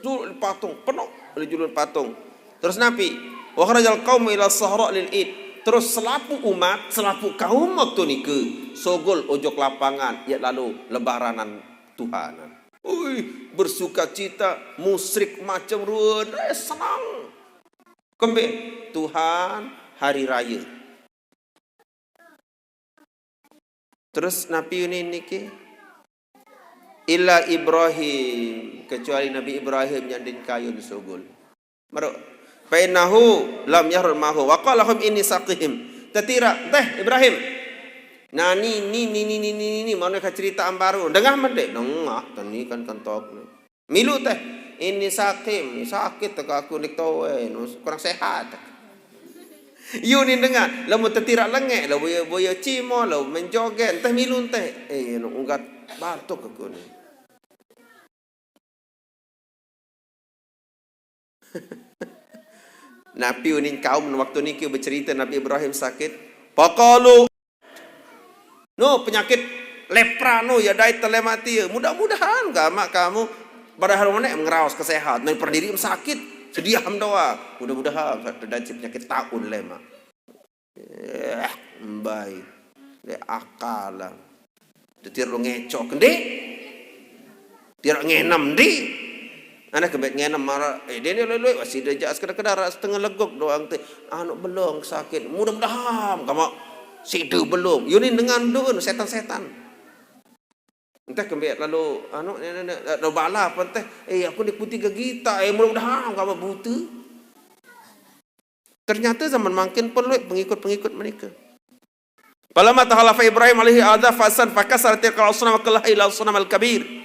Julun patung, penoq leq julun patung. Terus napi? Wa kharajal qaumu ila sahra lil id. Terus selapuq umat, selapuq kaum waktu nike sogol ojok lapangan, yaq lalo lebaranan Tuhan. Uih, bersukacita, musyrik macem ruen, eh, senang. Kembeq? Tuhan hari raye. Terus napi unin niki? Illa Ibrahim, kecuali Nabi Ibrahim nyandin kayun sugul. Maraq, fa innahu lam yahrul mahu. Wa qala lahum inni saqim. Tetiraq, teh Ibrahim. Nah, ni, ni, ni, mane ka cerita ambaru. Dengah mendeq? Dengah, teni kan kentok. Milu teh, "Inni saqim, sakit teh aku ndeq toe, kurang sehat." Yu ni dengan, lamun tetiraq lengeq, lamun boya, boya cimo, lamun menjoget, teh milu teh. Eh, unggat batuk aku ni. Napi unin kaum waktu niki becerita Nabi Ibrahim sakit? Faqalu, no, penyakit Lepra no ya dait te lema tie. Mudah-mudahan gamaq kamu, padahal mane ngeraos kesehat, nah, pernah diri sakit, sediah ham doang. Mudah-mudahan dait si penyakit taun lema. Eh, mbai. Le akal. Tiar lu ngecok, ndi? Tiar ngenem, ndi? Anak kebet ngenem maraq, eh, dene lue-lue, wah, side jaq sekeda-keda araq setengah legok doang te. Anu belong sakit. Mudah-mudahan kamu side belong. Yunin dengan doon setan-setan. Entah kembek lalu, anu, ne, ne, ne, lalu bala apa entah, eh, aku ni putih gegita, eh, mudah-mudahan kamu buta. Ternyata zaman mangkin perlu pengikut-pengikut mereka. Falamma takhalafa Ibrahim alaihi adha fasan fakasara tilkal asnam kullaha illa asnam al-kabir.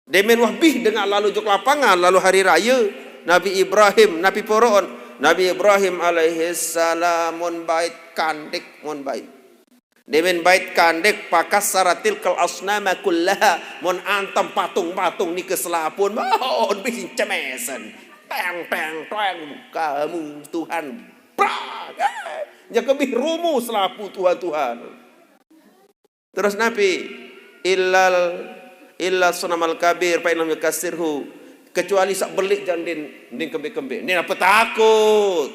Demen wah bih dengaq lalo jok lapangan, lalo hari raye, Nabi Ibrahim, napi poroqn? Nabi Ibrahim alaihi salam mun bait kandik, mun bait. Demen bait kandik, fakasara tilkal asnama kullaha, mun antem patung-patung nike selapuqn, mun bih cemesen. Teng, teng, teng, kamu Tuhan. Brak! Eh, jaq kebih rumu selapuq Tuhan-Tuhan. Terus napi? Illal, illa sonamal kabir, fa innahu yukassirhu. Kecuali saq beleq jaq ndin, ndin kembeq-kembeq. Ndin ape takut?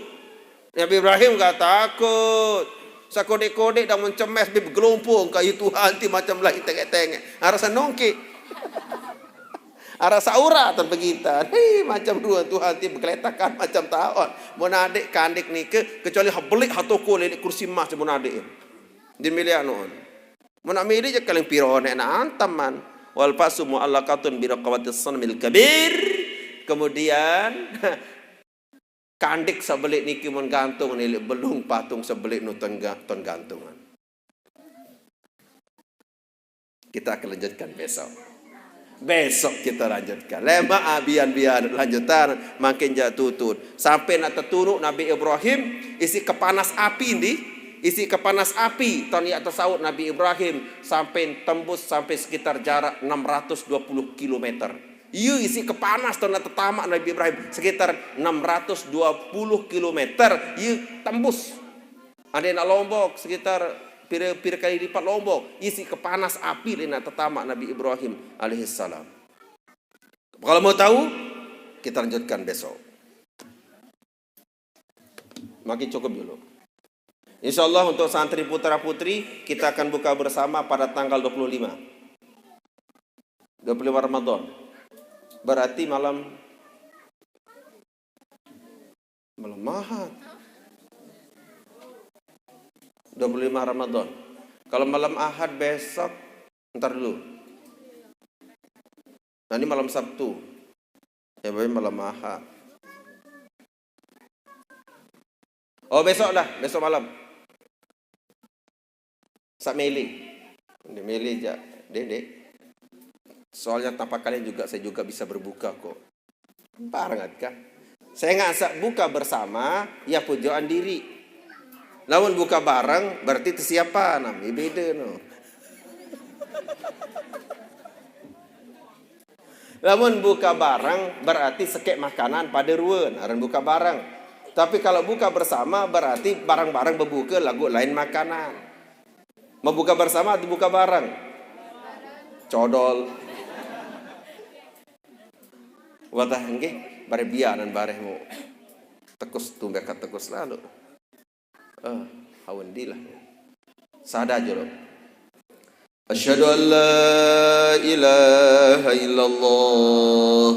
Nabi Ibrahim nggak takut. Saq kodeq-kodeq dang mencemes bib gelompong kayu Tuhan ti macam lain tengek-tengek. Araq saq nongke. Araq saq urat tan begitan. Hei, macam ruang Tuhan ti bekeletakan macam taon. Mun adeq kandik nike, kecuali ha beleq ha toko leq kursi emas mun adeq. Ndin mele anuan. Mun aq mele jaq kaling piro neq naq anteman. Wal fasu mu'allaqatun bi raqabatis sanamil kabir. Kemudian, kandik saq beleq niki mun gantung ni leq belung patung saq beleq nu ton ga-, ton gantungan. Kita akan lanjutkan besok. Besok kita lanjutkan. Lemaq abian-bian lanjutan, mangkin jaq tutut. Sampai naq tetunuq Nabi Ibrahim, isiq kepanas api ndi? Isiq kepanas api, ton yaq tesaut Nabi Ibrahim, sampai tembus sampai sekitar jarak enam ratus dua puluh kilometer. Ie isiq kepanas ton naq tetamaq Nabi Ibrahim, sekitar enam ratus dua puluh kilometer, ie tembus. Adeq naq Lombok sekitar pire, pire kali lipat Lombok, isiq kepanas api leq naq tetamaq Nabi Ibrahim alaihissalam. Kalau mau tahu, kita lanjutkan besok. Makin cukup dulu. Insya Allah untuk santri putra putri, kita akan buka bersama pada tanggal dua puluh lima. Dua puluh lima Ramadan. Berarti malam, malam Ahad. Dua puluh lima Ramadan. Kalau malam Ahad besok, ntar dulu. Nah, ini malam Sabtu. Ya, berarti malam Ahad. Oh, besok dah, besok malam. Saq mele. Ndeq mele jaq, Dek, Dek. Soalnya tanpa kalian juga, saya juga bisa berbuka kok. Bareng kan? Saya nggak sa-, buka bersama, ya pojokan diriq. Lamun buka bareng, berarti tesiapan. Nah, beda no. Lamun buka bareng, berarti sekeq makanan pade ruen, aran buka bareng. Tapi kalau buka bersama, berarti bareng-bareng bebuke laguq lain makanan. Mau buka bersama atau buka bareng? Codol. Watah nggih, bareh bianan bareh mu. Tekus tumbek tekus lalu. Eh, hawen dilah. Sada jolo. Asyhadu an la ilaha illallah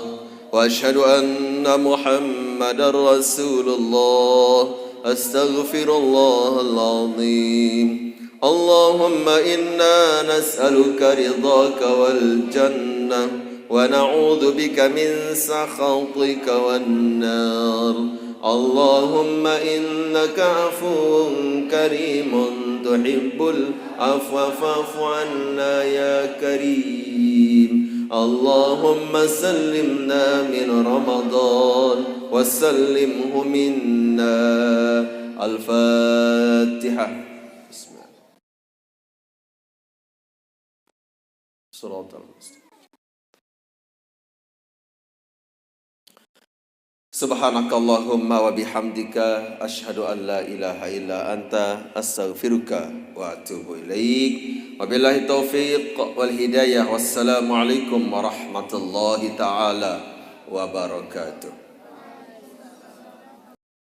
wa asyhadu anna Muhammadar Rasulullah. Astaghfirullahal azim. Allahumma inna nas'aluka ridhaka wal jannah wa na'udzu bika min sakhatika wan nar. اللهم إنك عفو كريم تحب العفو فاعف عنا يا كريم. اللهم سلمنا من رمضان وسلمه منا. الفاتحة. بسم الله. صراط المستقيم. Subhanakallahumma wa bihamdika, asyhadu an la ilaha illa anta, astaghfiruka wa atubu ilaik. Wabillahi taufiq wal hidayah. Wassalamualaikum warahmatullahi taala wabarakatuh.